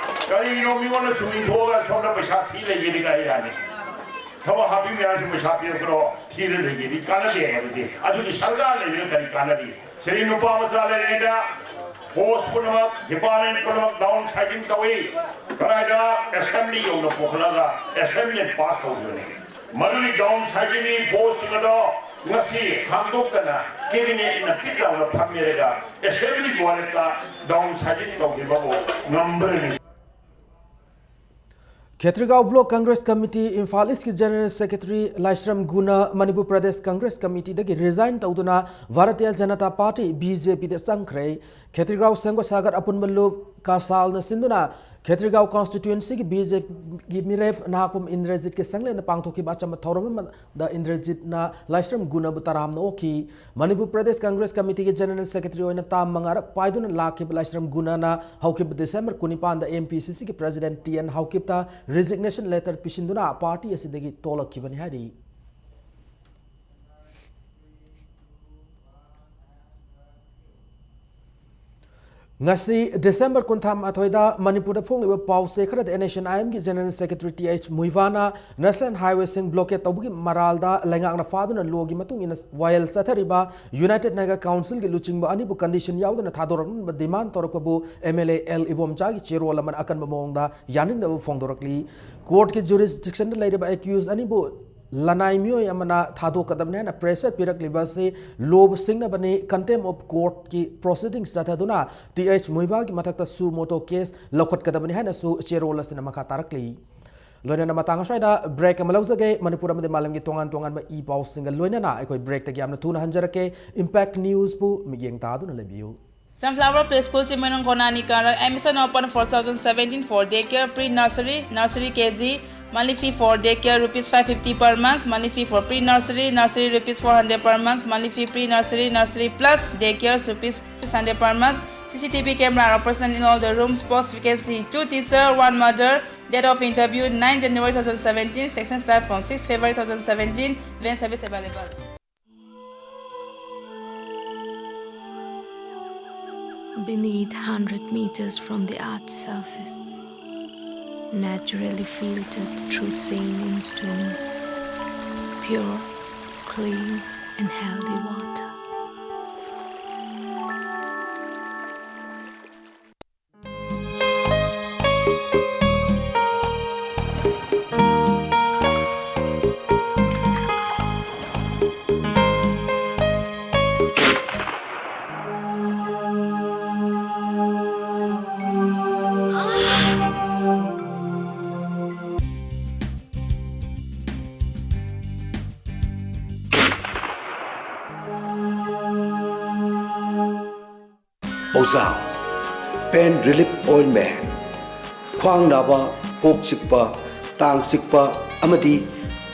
ꯀꯔꯤꯒꯤꯅꯣ ꯃꯤꯉꯣꯟꯗ ꯁꯨꯝ ꯏꯟꯊꯣꯛꯑꯒ ꯁꯣꯝꯗ ꯄꯩꯁꯥ ꯊꯤ ꯂꯩꯒꯦꯗꯤ ꯀꯥꯏ ꯌꯥꯅꯤ? ꯊꯕꯛ ꯍꯥꯞꯄꯤ ꯃꯌꯥꯝꯁꯨ ꯄꯩꯁꯥ ꯄꯤꯔꯛꯄ꯭ꯔꯣ? ꯊꯤꯔ ꯂꯩꯒꯦꯗꯤ ꯀꯥꯟꯅꯗꯦ꯫ ꯃꯗꯨꯗꯤ ꯑꯗꯨꯒꯤ ꯁꯔꯀꯥꯔ ꯂꯩꯕꯅ ꯀꯔꯤ ꯀꯥꯟꯅꯔꯤ? ꯁꯤꯗꯤ ꯅꯨꯄꯥ ꯃꯆꯥ ꯂꯩꯔꯤꯉꯩꯗ post ꯄꯨꯝꯅꯃꯛ, department ꯄꯨꯝꯅꯃꯛ down sizing ꯇꯧꯏ꯫ ꯀꯗꯥꯏꯗ? Assembly ꯌꯧꯅ ꯄꯨꯈꯠꯂꯒ assembly pass ꯇꯧꯈꯤꯕꯅꯤ꯫ ꯃꯗꯨꯒꯤ down sizing ꯒꯤ post ꯁꯤꯡ ꯑꯗꯣ ꯉꯁꯤ ꯍꯥꯡꯗꯣꯛꯇꯅ cabinet ꯅ ꯄꯤꯛ ꯂꯥꯎꯅ ꯐꯝꯃꯤꯔꯒ assembly ꯒꯤ ꯋꯥꯔꯦꯞꯇ down sizing ꯇꯧꯈꯤꯕꯕꯨ ꯉꯝꯕ꯭ꯔꯅꯤ? ꯈꯦꯇ꯭ꯔꯤꯒꯥꯎ Block Congress Committee, Imphal East ꯀꯤ General Secretary ꯂꯥꯏꯁ꯭ꯔꯝ ꯒꯨꯅ ꯃꯅꯤꯄꯨꯔ ꯄ꯭ꯔꯗꯦꯁ Congress Committee ꯗꯒꯤ resign ꯇꯧꯗꯨꯅ Bharatiya Janata party, B J P ꯗ ꯆꯪꯈ꯭ꯔꯦ꯫ ꯈꯦꯇ꯭ꯔꯤꯒꯥꯎ ꯁꯦꯝꯒꯠ ꯁꯥꯒꯠ ꯑꯄꯨꯟꯕ ꯂꯨꯞ ꯀꯁꯥꯜꯅ ꯁꯤꯟꯗꯨꯅ ꯈꯦꯇ꯭ꯔꯤꯒꯥꯎ constituencyꯒꯤ BJPꯒꯤ ꯃꯤꯔꯦꯞ ꯅꯍꯥꯛꯄꯝ ꯏꯟꯗ꯭ꯔꯖꯤꯠꯀꯤ ꯁꯪꯂꯦꯟꯗ ꯄꯥꯡꯊꯣꯛꯈꯤꯕ ꯑꯆꯝꯕ ꯊꯧꯔꯝ ꯑꯃꯗ ꯏꯟꯗ꯭ꯔꯖꯤꯠꯅ ꯂꯥꯏꯁ꯭ꯔꯝ ꯒꯨꯅꯕꯨ ꯇꯔꯥꯝꯅ ꯑꯣꯛꯈꯤ꯫ ꯃꯅꯤꯄꯨꯔ ꯄ꯭ꯔꯗꯦꯁ ꯀꯪꯒ꯭ꯔꯦꯁ ꯀꯃꯤꯇꯤꯒꯤ ꯖꯦꯅꯔꯦꯜ ꯁꯦꯀ꯭ꯔꯦꯇꯔꯤ ꯑꯣꯏꯅ ꯇꯥꯝ ꯃꯉꯥꯔꯛ ꯄꯥꯏꯗꯨꯅ ꯂꯥꯛꯈꯤꯕ ꯂꯥꯏꯁ꯭ꯔꯝ ꯒꯨꯅꯅ ꯍꯧꯈꯤꯕ ꯗꯤꯁꯦꯝꯕꯔ ꯀꯨꯟꯅꯤꯄꯥꯟꯗ MPCCꯒꯤ ꯄ꯭ꯔꯦꯁꯤꯗꯦꯟꯠ ꯇꯤ ꯑꯦꯟ ꯍꯥꯎꯀꯤꯞꯇ resignation letter ꯄꯤꯁꯤꯟꯗꯨꯅ ꯄꯥꯔꯇꯤ ꯑꯁꯤꯗꯒꯤ ꯇꯣꯂꯛꯈꯤꯕꯅꯤ ꯍꯥꯏꯔꯤ꯫ ꯉꯁꯤ ꯗꯤꯁꯦꯝꯕꯔ ꯀꯨꯟꯊ꯭ꯔꯥ ꯃꯥꯊꯣꯏꯗ ꯃꯅꯤꯄꯨꯔꯗ ꯐꯣꯡꯂꯤꯕ ꯄꯥꯎꯆꯦ ꯈꯔꯗ NSCN-IMꯒꯤ ꯖꯦꯅꯔꯦꯜ ꯁꯦꯀ꯭ꯔꯦꯇꯔꯤ ꯇꯤ ꯑꯩꯆ ꯃꯨꯏꯚꯥꯅ ꯅꯦꯁꯅꯦꯜ ꯍꯥꯏꯋꯦꯁꯤꯡ ꯕ꯭ꯂꯣꯀꯦꯠ ꯇꯧꯕꯒꯤ ꯃꯔꯥꯜꯗ ꯂꯩꯉꯥꯛꯅ ꯐꯥꯗꯨꯅ ꯂꯣꯒꯤ ꯃꯇꯨꯡ ꯏꯟꯅ ꯋꯥꯌꯦꯜ ꯆꯠꯊꯔꯤꯕ ꯌꯨꯅꯥꯏꯇꯦꯗ ꯅꯥꯒꯥ ꯀꯥꯎꯟꯁꯤꯜꯒꯤ ꯂꯨꯆꯤꯡꯕ ꯑꯅꯤꯕꯨ ꯀꯟꯗꯤꯁꯟ ꯌꯥꯎꯗꯅ ꯊꯥꯗꯣꯔꯛꯅꯕ ꯗꯤꯃꯥꯟ ꯇꯧꯔꯛꯄꯕꯨ MLA ꯑꯦꯜ ꯏꯕꯣꯝꯆꯥꯒꯤ ꯆꯦꯔꯣꯜ ꯑꯃꯅ ꯑꯀꯟꯕ ꯃꯑꯣꯡꯗ ꯌꯥꯅꯤꯡꯗꯕ ꯐꯣꯡꯗꯣꯔꯛꯂꯤ꯫ ꯀꯣꯔꯠꯀꯤ ꯖꯨꯔꯤꯁꯗꯤꯛꯁꯟꯗ ꯂꯩꯔꯤꯕ ꯑꯦꯀ꯭ꯌꯨꯖ ꯑꯅꯤꯕꯨ ꯂꯅꯥꯏ ꯃꯤꯑꯣꯏ ꯑꯃꯅ ꯊꯥꯗꯣꯛꯀꯗꯕꯅꯤ ꯍꯥꯏꯅ ꯄ꯭ꯔꯦꯁꯔ ꯄꯤꯔꯛꯂꯤꯕ ꯑꯁꯤ ꯂꯣꯕꯨ ꯁꯤꯡꯅꯕꯅꯤ꯫ Contempt of courtꯀꯤ proceedings ꯆꯠꯊꯗꯨꯅ ꯇꯤ ꯑꯩꯆ ꯃꯨꯏꯚꯥꯒꯤ ꯃꯊꯛꯇ suo motu case ꯂꯧꯈꯠꯀꯗꯕꯅꯤ ꯍꯥꯏꯅꯁꯨ ꯆꯦꯔꯣꯜ ꯑꯁꯤꯅ ꯃꯈꯥ ꯇꯥꯔꯛꯂꯤ꯫ ꯂꯣꯏꯅꯅ ꯃꯇꯥꯡ ꯑꯁ꯭ꯋꯥꯏꯗ break ꯑꯃ ꯂꯧꯖꯒꯦ꯫ ꯃꯅꯤꯄꯨꯔ ꯑꯃꯗꯤ ꯃꯥꯂꯦꯝꯒꯤ ꯇꯣꯉꯥꯟ ꯇꯣꯉꯥꯟꯕ ꯏ ꯄꯥꯎꯁꯤꯡꯒ ꯂꯣꯏꯅꯅ ꯑꯩꯈꯣꯏ breakꯇꯒꯤ ꯌꯥꯝꯅ ꯊꯨꯅ ꯍꯟꯖꯔꯛꯀꯦ꯫ Impact Newsꯄꯨ ꯃꯤꯠꯌꯦꯡ ꯇꯥꯗꯨꯅ ꯂꯩꯕꯤꯌꯨ꯫ Sunflower Preschool Chimwenung Konani Karak, admission open for two thousand seventeen for daycare, pre-nursery, nursery K G, monthly fee for daycare rupees five fifty per month, monthly fee for pre-nursery, nursery rupees four hundred per month, monthly fee pre-nursery, nursery plus daycare rupees six hundred per month, C C T V camera operation in all the rooms, post vacancy, two teacher, one mother, date of interview nine January two thousand seventeen, section start from six February two thousand seventeen, van service available. Beneath hundred meters from the earth's surface, naturally filtered through saline stones, pure, clean, and healthy water. ꯑꯣꯖꯥ, Pain Relief Ointment, ꯈ꯭ꯋꯥꯡ ꯅꯥꯕ, ꯀꯣꯛ ꯆꯤꯛꯄ, ꯇꯥꯡ ꯆꯤꯛꯄ ꯑꯃꯗꯤ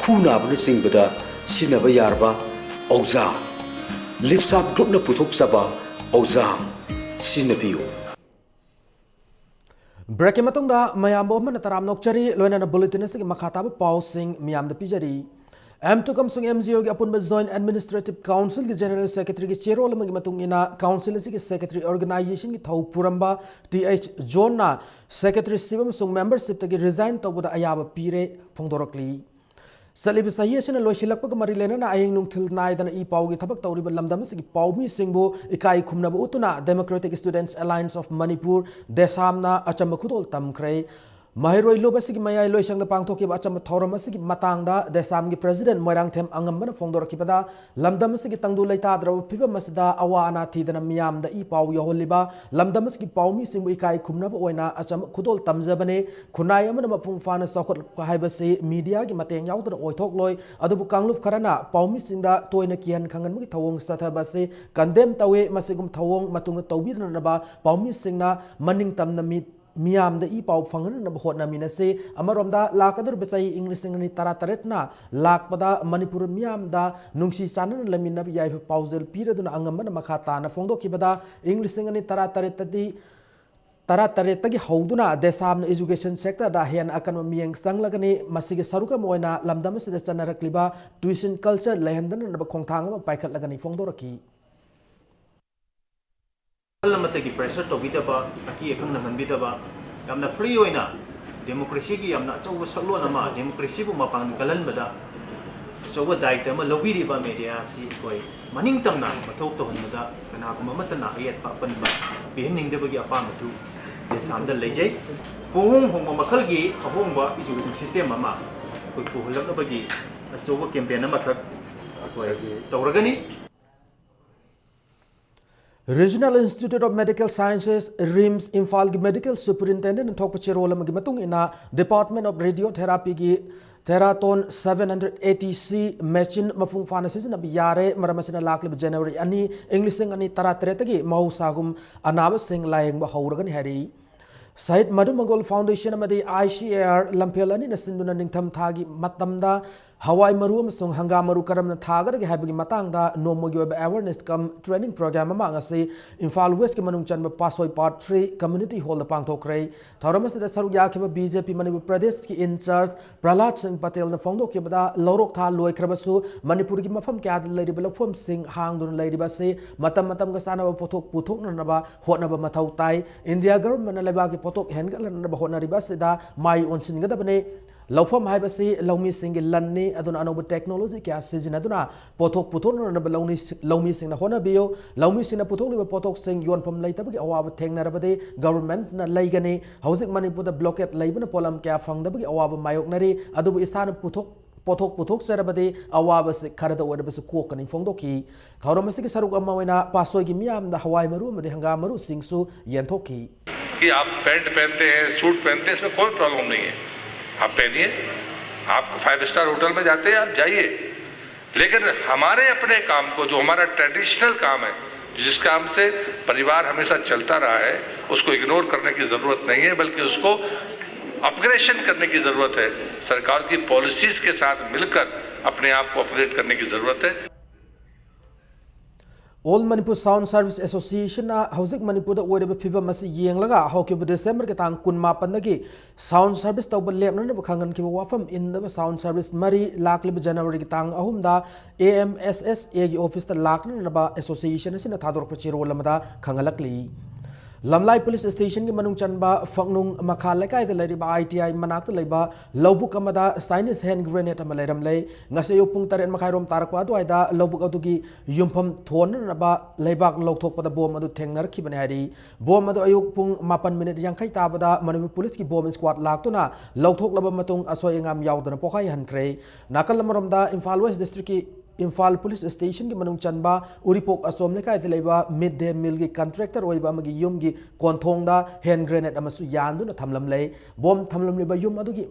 ꯈꯨ ꯅꯥꯕꯅꯆꯤꯡꯕꯗ ꯁꯤꯖꯤꯟꯅꯕ ꯌꯥꯔꯕ ꯑꯧꯖꯥ, ꯂꯤꯞꯁꯥꯞ ꯒ꯭ꯔꯨꯞꯅ ꯄꯨꯊꯣꯛꯆꯕ ꯑꯧꯖꯥ ꯁꯤꯖꯤꯟꯅꯕꯤꯌꯨ꯫ ꯕ꯭ꯔꯦꯛꯀꯤ ꯃꯇꯨꯡꯗ ꯃꯌꯥꯝꯕꯨ ꯑꯃꯅ ꯇꯔꯥꯝꯅ ꯑꯣꯛꯆꯔꯤ꯫ ꯂꯣꯏꯅꯅ ꯕꯨꯂꯦꯇꯤꯟ ꯑꯁꯤꯒꯤ ꯃꯈꯥ ꯇꯥꯕ ꯄꯥꯎꯁꯤꯡ ꯃꯤꯌꯥꯝꯗ ꯄꯤꯖꯔꯤ꯫ ꯑꯦꯝ ꯇꯨ ꯑꯃꯁꯨꯡ ꯑꯦꯝ ꯖꯤ ꯑꯣꯒꯤ ꯑꯄꯨꯟꯕ ꯖꯣꯏꯟ ꯑꯦꯗꯃꯤꯅꯤꯁꯇ꯭ꯔꯦꯇꯤꯚ ꯀꯥꯎꯟꯁꯤꯜꯒꯤ ꯖꯦꯅꯔꯦꯜ ꯁꯦꯀ꯭ꯔꯦꯇꯔꯤꯒꯤ ꯆꯦꯔꯣꯜ ꯑꯃꯒꯤ ꯃꯇꯨꯡ ꯏꯟꯅ, ꯀꯥꯎꯟꯁꯤꯜ ꯑꯁꯤꯒꯤ ꯁꯦꯀ꯭ꯔꯦꯇꯔꯤ ꯑꯣꯔꯒꯅꯥꯏꯖꯦꯁꯟꯒꯤ ꯊꯧ ꯄꯨꯔꯝꯕ ꯇꯤ ꯑꯩꯆ ꯖꯣꯟꯅ ꯁꯦꯀ꯭ꯔꯦꯇꯔꯤꯁꯤꯞ ꯑꯃꯁꯨꯡ ꯃꯦꯝꯕꯔꯁꯤꯞꯇꯒꯤ ꯔꯤꯖꯥꯏꯟ ꯇꯧꯕꯗ ꯑꯌꯥꯕ ꯄꯤꯔꯦ ꯐꯣꯡꯗꯣꯔꯛꯂꯤ꯫ ꯆꯠꯂꯤꯕ ꯆꯍꯤ ꯑꯁꯤꯅ ꯂꯣꯏꯁꯤꯜꯂꯛꯄꯒ ꯃꯔꯤ ꯂꯩꯅꯅ ꯑꯍꯤꯡ ꯅꯨꯡꯊꯤꯜ ꯅꯥꯏꯗꯅ ꯏ ꯄꯥꯎꯒꯤ ꯊꯕꯛ ꯇꯧꯔꯤꯕ ꯂꯝꯗꯝ ꯑꯁꯤꯒꯤ ꯄꯥꯎꯃꯤꯁꯤꯡꯕꯨ ꯏꯀꯥꯏ ꯈꯨꯝꯅꯕ ꯎꯠꯇꯨꯅ Democratic Students Alliance of Manipur, ꯗꯦꯁꯥꯝꯅ ꯑꯆꯝꯕ ꯈꯨꯗꯣꯜ ꯇꯝꯈ꯭ꯔꯦ꯫ ꯃꯍꯩꯔꯣꯏ ꯂꯨꯞ ꯑꯁꯤꯒꯤ ꯃꯌꯥꯏ ꯂꯣꯏꯁꯪꯗ ꯄꯥꯡꯊꯣꯛꯈꯤꯕ ꯑꯆꯝꯕ ꯊꯧꯔꯝ ꯑꯁꯤꯒꯤ ꯃꯇꯥꯡꯗ ꯗꯦꯁꯥꯝꯒꯤ ꯄ꯭ꯔꯦꯁꯤꯗꯦꯟꯠ ꯃꯣꯏꯔꯥꯡꯊꯦꯝ ꯑꯉꯝꯕꯅ ꯐꯣꯡꯗꯣꯔꯛꯈꯤꯕꯗ, ꯂꯝꯗꯝ ꯑꯁꯤꯒꯤ ꯇꯪꯗꯨ ꯂꯩꯇꯥꯗ꯭ꯔꯕ ꯐꯤꯕꯝ ꯑꯁꯤꯗ ꯑꯋꯥ ꯑꯅꯥ ꯊꯤꯗꯅ ꯃꯤꯌꯥꯝꯗ ꯏ ꯄꯥꯎ ꯌꯧꯍꯜꯂꯤꯕ ꯂꯝꯗꯝ ꯑꯁꯤꯒꯤ ꯄꯥꯎꯃꯤꯁꯤꯡꯕꯨ ꯏꯀꯥꯏ ꯈꯨꯝꯅꯕ ꯑꯣꯏꯅ ꯑꯆꯝꯕ ꯈꯨꯗꯣꯜ ꯇꯝꯖꯕꯅꯦ꯫ ꯈꯨꯟꯅꯥꯏ ꯑꯃꯅ ꯃꯄꯨꯡ ꯐꯥꯅ ꯆꯥꯎꯈꯠꯂꯛꯄ ꯍꯥꯏꯕꯁꯤ ꯃꯤꯗꯤꯌꯥꯒꯤ ꯃꯇꯦꯡ ꯌꯥꯎꯗꯅ ꯑꯣꯏꯊꯣꯛꯂꯣꯏ꯫ ꯑꯗꯨꯕꯨ ꯀꯥꯡꯂꯨꯞ ꯈꯔꯅ ꯄꯥꯎꯃꯤꯁꯤꯡꯗ ꯇꯣꯏꯅ ꯀꯤꯍꯟ ꯈꯪꯍꯟꯕꯒꯤ ꯊꯧꯑꯣꯡ ꯆꯠꯊꯕ ꯑꯁꯤ ꯀꯟꯗꯦꯝ ꯇꯧꯏ꯫ ꯃꯁꯤꯒꯨꯝꯕ ꯊꯧꯑꯣꯡ ꯃꯇꯨꯡꯗ ꯇꯧꯕꯤꯗꯅꯕ ꯄꯥꯎꯃꯤꯁꯤꯡꯅ ꯃꯅꯤꯡ ꯇꯝꯅ ꯃꯤ-, ꯃꯤꯌꯥꯝꯗ ꯏ ꯄꯥꯎ ꯐꯪꯍꯟꯅꯕ ꯍꯣꯠꯅꯃꯤꯟꯅꯁꯤ꯫ ꯑꯃꯔꯣꯝꯗ, ꯂꯥꯛꯀꯗꯧꯔꯤꯕ ꯆꯍꯤ ꯏꯪ ꯂꯤꯁꯤꯡ ꯑꯅꯤ ꯇꯔꯥꯇꯔꯦꯠꯅ ꯂꯥꯛꯄꯗ ꯃꯅꯤꯄꯨꯔ ꯃꯤꯌꯥꯝꯗ ꯅꯨꯡꯁꯤ ꯆꯥꯟꯅꯅ ꯂꯩꯃꯤꯟꯅꯕ ꯌꯥꯏꯐ ꯄꯥꯎꯖꯦꯜ ꯄꯤꯔꯗꯨꯅ ꯑꯉꯝꯕꯅ ꯃꯈꯥ ꯇꯥꯅ ꯐꯣꯡꯗꯣꯛꯈꯤꯕꯗ, ꯏꯪ ꯂꯤꯁꯤꯡ ꯑꯅꯤ ꯇꯔꯥꯇꯔꯦꯠꯇꯗꯤ ꯇꯔꯥꯇꯔꯦꯠꯇꯒꯤ ꯍꯧꯗꯨꯅ ꯗꯦꯁꯥꯝꯅ education sectorꯗ ꯍꯦꯟꯅ ꯑꯀꯟꯕ ꯃꯤꯠꯌꯦꯡ ꯆꯪꯂꯒꯅꯤ꯫ ꯃꯁꯤꯒꯤ ꯁꯔꯨꯛ ꯑꯃ ꯑꯣꯏꯅ ꯂꯝꯗꯝ ꯑꯁꯤꯗ ꯆꯠꯅꯔꯛꯂꯤꯕ tuition culture ꯂꯩꯍꯟꯗꯅꯕ ꯈꯣꯡꯊꯥꯡ ꯑꯃ ꯄꯥꯏꯈꯠꯂꯒꯅꯤ ꯐꯣꯡꯗꯣꯔꯛꯈꯤ꯫ ꯃꯈꯜ ꯑꯃꯠꯇꯒꯤ pressure ꯇꯧꯕꯤꯗꯕ, ꯑꯀꯤ ꯑꯈꯪ ꯅꯪꯍꯟꯕꯤꯗꯕ, ꯌꯥꯝꯅ free ꯑꯣꯏꯅ democracyꯒꯤ ꯌꯥꯝꯅ ꯑꯆꯧꯕ ꯁꯛꯂꯣꯟ ꯑꯃ, democracyꯕꯨ ꯃꯄꯥꯡꯒꯜ ꯀꯜꯍꯟꯕꯗ ꯑꯆꯧꯕ ꯗꯥꯌꯤꯠꯇ ꯑꯃ ꯂꯧꯕꯤꯔꯤꯕ media ꯑꯁꯤ ꯑꯩꯈꯣꯏ ꯃꯅꯤꯡ ꯇꯝꯅ ꯃꯊꯧ ꯇꯧꯍꯟꯕꯗ ꯀꯅꯥꯒꯨꯝꯕ ꯑꯃꯠꯇꯅ ꯑꯌꯦꯠꯄ ꯑꯄꯟꯕ ꯄꯤꯍꯟꯅꯤꯡꯗꯕꯒꯤ ꯑꯄꯥꯝꯕꯗꯨ ꯗꯦꯁꯥꯝꯗ ꯂꯩꯖꯩ꯫ ꯄꯨꯡꯍꯣꯡ ꯍꯣꯡꯕ ꯃꯈꯜꯒꯤ ꯑꯍꯣꯡꯕ education system ꯑꯃ ꯑꯩꯈꯣꯏ ꯄꯨꯍꯜꯂꯛꯅꯕꯒꯤ ꯑꯆꯧꯕ campaign ꯑꯃꯈꯛ ꯑꯩꯈꯣꯏ ꯇꯧꯔꯒꯅꯤ꯫ Regional Institute of Medical Sciences, RIMS, ꯏꯝꯐꯥꯜꯒꯤ Medical Superintendent ꯊꯣꯛꯄ ꯆꯦꯔꯣꯜ ꯑꯃꯒꯤ ꯃꯇꯨꯡ ꯏꯟꯅ, Department of Radiotherapyꯒꯤ Teraton seven hundred eighty C machine ꯃꯄꯨꯡ ꯐꯥꯅ ꯁꯤꯖꯤꯟꯅꯕ ꯌꯥꯔꯦ꯫ ꯃꯔꯝ ꯑꯁꯤꯅ ꯂꯥꯛꯂꯤꯕ January ꯑꯅꯤ, ꯏꯪ ꯂꯤꯁꯤꯡ ꯑꯅꯤ ꯇꯔꯥꯇꯔꯦꯠꯇꯒꯤ ꯃꯍꯧꯁꯥꯒꯨꯝ ꯑꯅꯥꯕꯁꯤꯡ ꯂꯥꯌꯦꯡꯕ ꯍꯧꯔꯒꯅꯤ ꯍꯥꯏꯔꯤ꯫ Syed Madhu Mangal Foundation ꯑꯃꯗꯤ ICAR ꯂꯝꯐꯦꯜ ꯑꯅꯤꯅ ꯁꯤꯟꯗꯨꯅ ꯅꯤꯡꯊꯝ ꯊꯥꯒꯤ ꯃꯇꯝꯗ ꯍꯋꯥꯏ ꯃꯔꯨ ꯑꯃꯁꯨꯡ ꯍꯪꯒꯥꯝ ꯃꯔꯨ ꯀꯔꯝꯅ ꯊꯥꯒꯗꯒꯦ ꯍꯥꯏꯕꯒꯤ ꯃꯇꯥꯡꯗ ꯅꯣꯡꯃꯒꯤ ꯑꯣꯏꯕ awareness cum training program ꯑꯃ ꯉꯁꯤ ꯏꯝꯐꯥꯜ Westꯀꯤ ꯃꯅꯨꯡ ꯆꯟꯕ ꯄꯥꯁꯣꯏ Part three Community Hallꯗ ꯄꯥꯡꯊꯣꯛꯈ꯭ꯔꯦ꯫ ꯊꯧꯔꯝ ꯑꯁꯤꯗ ꯁꯔꯨꯛ ꯌꯥꯈꯤꯕ BJP ꯃꯅꯤꯄꯨꯔ ꯄ꯭ꯔꯗꯦꯁꯀꯤ in charge ꯄ꯭ꯔꯍꯂꯥꯗ ꯁꯤꯡ ꯄꯇꯦꯜꯅ ꯐꯣꯡꯗꯣꯛꯈꯤꯕꯗ, ꯂꯧꯔꯣꯛ ꯊꯥ ꯂꯣꯏꯈ꯭ꯔꯕꯁꯨ ꯃꯅꯤꯄꯨꯔꯒꯤ ꯃꯐꯝ ꯀꯌꯥꯗ ꯂꯩꯔꯤꯕ ꯂꯧꯐꯝꯁꯤꯡ ꯍꯥꯡꯗꯨꯅ ꯂꯩꯔꯤꯕ ꯑꯁꯤ ꯃꯇꯝ ꯃꯇꯝꯒ ꯆꯥꯅꯕ ꯄꯣꯠꯊꯣꯛ ꯄꯨꯊꯣꯛꯅꯅꯕ ꯍꯣꯠꯅꯕ ꯃꯊꯧ ꯇꯥꯏ꯫ ꯏꯟꯗꯤꯌꯥ ꯒꯚꯔꯟꯃꯦꯟꯠꯅ ꯂꯩꯕꯥꯛꯀꯤ ꯄꯣꯠꯊꯣꯛ ꯍꯦꯟꯒꯠꯍꯟꯅꯕ ꯍꯣꯠꯅꯔꯤꯕ ꯑꯁꯤꯗ ꯃꯥꯏ ꯑꯣꯟꯁꯤꯟꯒꯗꯕꯅꯤ꯫ ꯂꯧꯐꯝ ꯍꯥꯏꯕꯁꯤ ꯂꯧꯃꯤꯁꯤꯡꯒꯤ ꯂꯟꯅꯤ, ꯑꯗꯨꯅ ꯑꯅꯧꯕ technology ꯀꯌꯥ ꯁꯤꯖꯤꯟꯅꯗꯨꯅ ꯄꯣꯠꯊꯣꯛ ꯄꯨꯊꯣꯛꯅꯅꯕ ꯂꯧꯃꯤ-, ꯂꯧꯃꯤꯁꯤꯡꯅ ꯍꯣꯠꯅꯕꯤꯌꯨ꯫ ꯂꯧꯃꯤꯁꯤꯡꯅ ꯄꯨꯊꯣꯛꯂꯤꯕ ꯄꯣꯠꯊꯣꯛꯁꯤꯡ ꯌꯣꯟꯐꯝ ꯂꯩꯇꯕꯒꯤ ꯑꯋꯥꯕ ꯊꯦꯡꯅꯔꯕꯗꯤ ꯒꯚꯔꯟꯃꯦꯟꯠꯅ ꯂꯩꯒꯅꯤ꯫ ꯍꯧꯖꯤꯛ ꯃꯅꯤꯄꯨꯔꯗ blockade ꯂꯩꯕꯅ ꯄꯣꯠꯂꯝ ꯀꯌꯥ ꯐꯪꯗꯕꯒꯤ ꯑꯋꯥꯕ ꯃꯥꯌꯣꯛꯅꯔꯤ꯫ ꯑꯗꯨꯕꯨ ꯏꯁꯥꯅ ꯄꯨꯊꯣꯛ-, ꯄꯣꯠꯊꯣꯛ ꯄꯨꯊꯣꯛꯆꯔꯕꯗꯤ ꯑꯋꯥꯕꯁꯤ ꯈꯔꯗ ꯑꯣꯏꯔꯕꯁꯨ ꯀꯣꯛꯀꯅꯤ ꯐꯣꯡꯗꯣꯛꯈꯤ꯫ ꯊꯧꯔꯝ ꯑꯁꯤꯒꯤ ꯁꯔꯨꯛ ꯑꯃ ꯑꯣꯏꯅ ꯄꯥꯁꯣꯏꯒꯤ ꯃꯤꯌꯥꯝꯗ ꯍꯋꯥꯏ ꯃꯔꯨ ꯑꯃꯗꯤ ꯍꯪꯒꯥꯝ ꯃꯔꯨꯁꯤꯡꯁꯨ ꯌꯦꯟꯊꯣꯛꯈꯤ꯫ कि आप पैंट पहनते हैं, सूट पहनते हैं, इसमें कोई प्रॉब्लम नहीं है, आप पहनिए। आप फाइव स्टार होटल में जाते हैं, आप जाइए। लेकिन हमारे अपने काम को, जो हमारा ट्रेडिशनल काम है, जिस काम से परिवार हमेशा चलता रहा है, उसको इग्नोर करने की ज़रूरत नहीं है, बल्कि उसको अपग्रेडेशन करने की ज़रूरत है। सरकार की पॉलिसीज़ के साथ मिलकर अपने आप को अपग्रेड करने की ज़रूरत है। All Manipur Sound Service Associationꯅ ꯍꯧꯖꯤꯛ ꯃꯅꯤꯄꯨꯔꯗ ꯑꯣꯏꯔꯤꯕ ꯐꯤꯕꯝ ꯑꯁꯤ ꯌꯦꯡꯂꯒ ꯍꯧꯈꯤꯕ ꯗꯤꯁꯦꯝꯕꯔꯒꯤ ꯇꯥꯡ ꯀꯨꯟꯃꯥꯄꯟꯗꯒꯤ sound service ꯇꯧꯕ ꯂꯦꯞꯅꯅꯕ ꯈꯪꯍꯟꯈꯤꯕ ꯋꯥꯐꯝ ꯏꯟꯗꯕ sound service ꯃꯔꯤ ꯂꯥꯛꯂꯤꯕ ꯖꯅꯋꯥꯔꯤꯒꯤ ꯇꯥꯡ ꯑꯍꯨꯝꯗ AMSSAꯒꯤ officeꯇ ꯂꯥꯛꯅꯅꯕ association ꯑꯁꯤꯅ ꯊꯥꯗꯣꯔꯛꯄ ꯆꯦꯔꯣꯜ ꯑꯃꯗ ꯈꯪꯍꯜꯂꯛꯂꯤ꯫ ꯂꯝꯂꯥꯏ police stationꯒꯤ ꯃꯅꯨꯡ ꯆꯟꯕ ꯐꯛꯅꯨꯡ ꯃꯈꯥ ꯂꯩꯀꯥꯏꯗ ꯂꯩꯔꯤꯕ ITI ꯃꯅꯥꯛꯇ ꯂꯩꯕ ꯂꯧꯕꯨꯛ ꯑꯃꯗ Chinese hand grenade ꯑꯃ ꯂꯩꯔꯝꯂꯦ꯫ ꯉꯁꯤ ꯑꯌꯨꯛ ꯄꯨꯡ ꯇꯔꯦꯠ ꯃꯈꯥꯏꯔꯣꯝ ꯇꯥꯔꯛꯄ ꯑꯗꯨꯋꯥꯏꯗ ꯂꯧꯕꯨꯛ ꯑꯗꯨꯒꯤ ꯌꯨꯝꯐꯝ ꯊꯣꯟꯅꯅꯕ ꯂꯩꯕꯥꯛ ꯂꯧꯊꯣꯛꯄꯗ bomb ꯑꯗꯨ ꯊꯦꯡꯅꯔꯛꯈꯤꯕꯅꯤ ꯍꯥꯏꯔꯤ꯫ Bomb ꯑꯗꯨ ꯑꯌꯨꯛ ꯄꯨꯡ ꯃꯥꯄꯟ ꯃꯤꯅꯤꯠ ꯌꯥꯡꯈꯩ ꯇꯥꯕꯗ ꯃꯅꯤꯄꯨꯔ policeꯀꯤ bomb squad ꯂꯥꯛꯇꯨꯅ ꯂꯧꯊꯣꯛꯂꯕ ꯃꯇꯨꯡ ꯑꯁꯣꯏ ꯑꯉꯥꯝ ꯌꯥꯎꯗꯅ ꯄꯣꯈꯥꯏꯍꯟꯈ꯭ꯔꯦ꯫ ꯅꯥꯀꯜ ꯑꯃꯔꯣꯝꯗ ꯏꯝꯐꯥꯜ West districtꯀꯤ ꯏꯝꯐꯥꯜ ꯄꯨꯂꯤꯁ ꯁ꯭ꯇꯦꯁꯟꯒꯤ ꯃꯅꯨꯡ ꯆꯟꯕ ꯎꯔꯤꯄꯣꯛ ꯑꯁꯣꯝ ꯂꯩꯀꯥꯏꯗ ꯂꯩꯕ ꯃꯤꯗ ꯗꯦ ꯃꯤꯜꯒꯤ ꯀꯟꯇ꯭ꯔꯦꯛꯇꯔ ꯑꯣꯏꯕ ꯑꯃꯒꯤ ꯌꯨꯝꯒꯤ ꯀꯣꯟꯊꯣꯡꯗ ꯍꯦꯟ ꯒ꯭ꯔꯦꯅꯦꯗ ꯑꯃꯁꯨ ꯌꯥꯟꯗꯨꯅ ꯊꯝꯂꯝꯂꯦ꯫ ꯕꯣꯝ ꯊꯝꯂꯝꯂꯤꯕ ꯌꯨꯝ ꯑꯗꯨꯒꯤ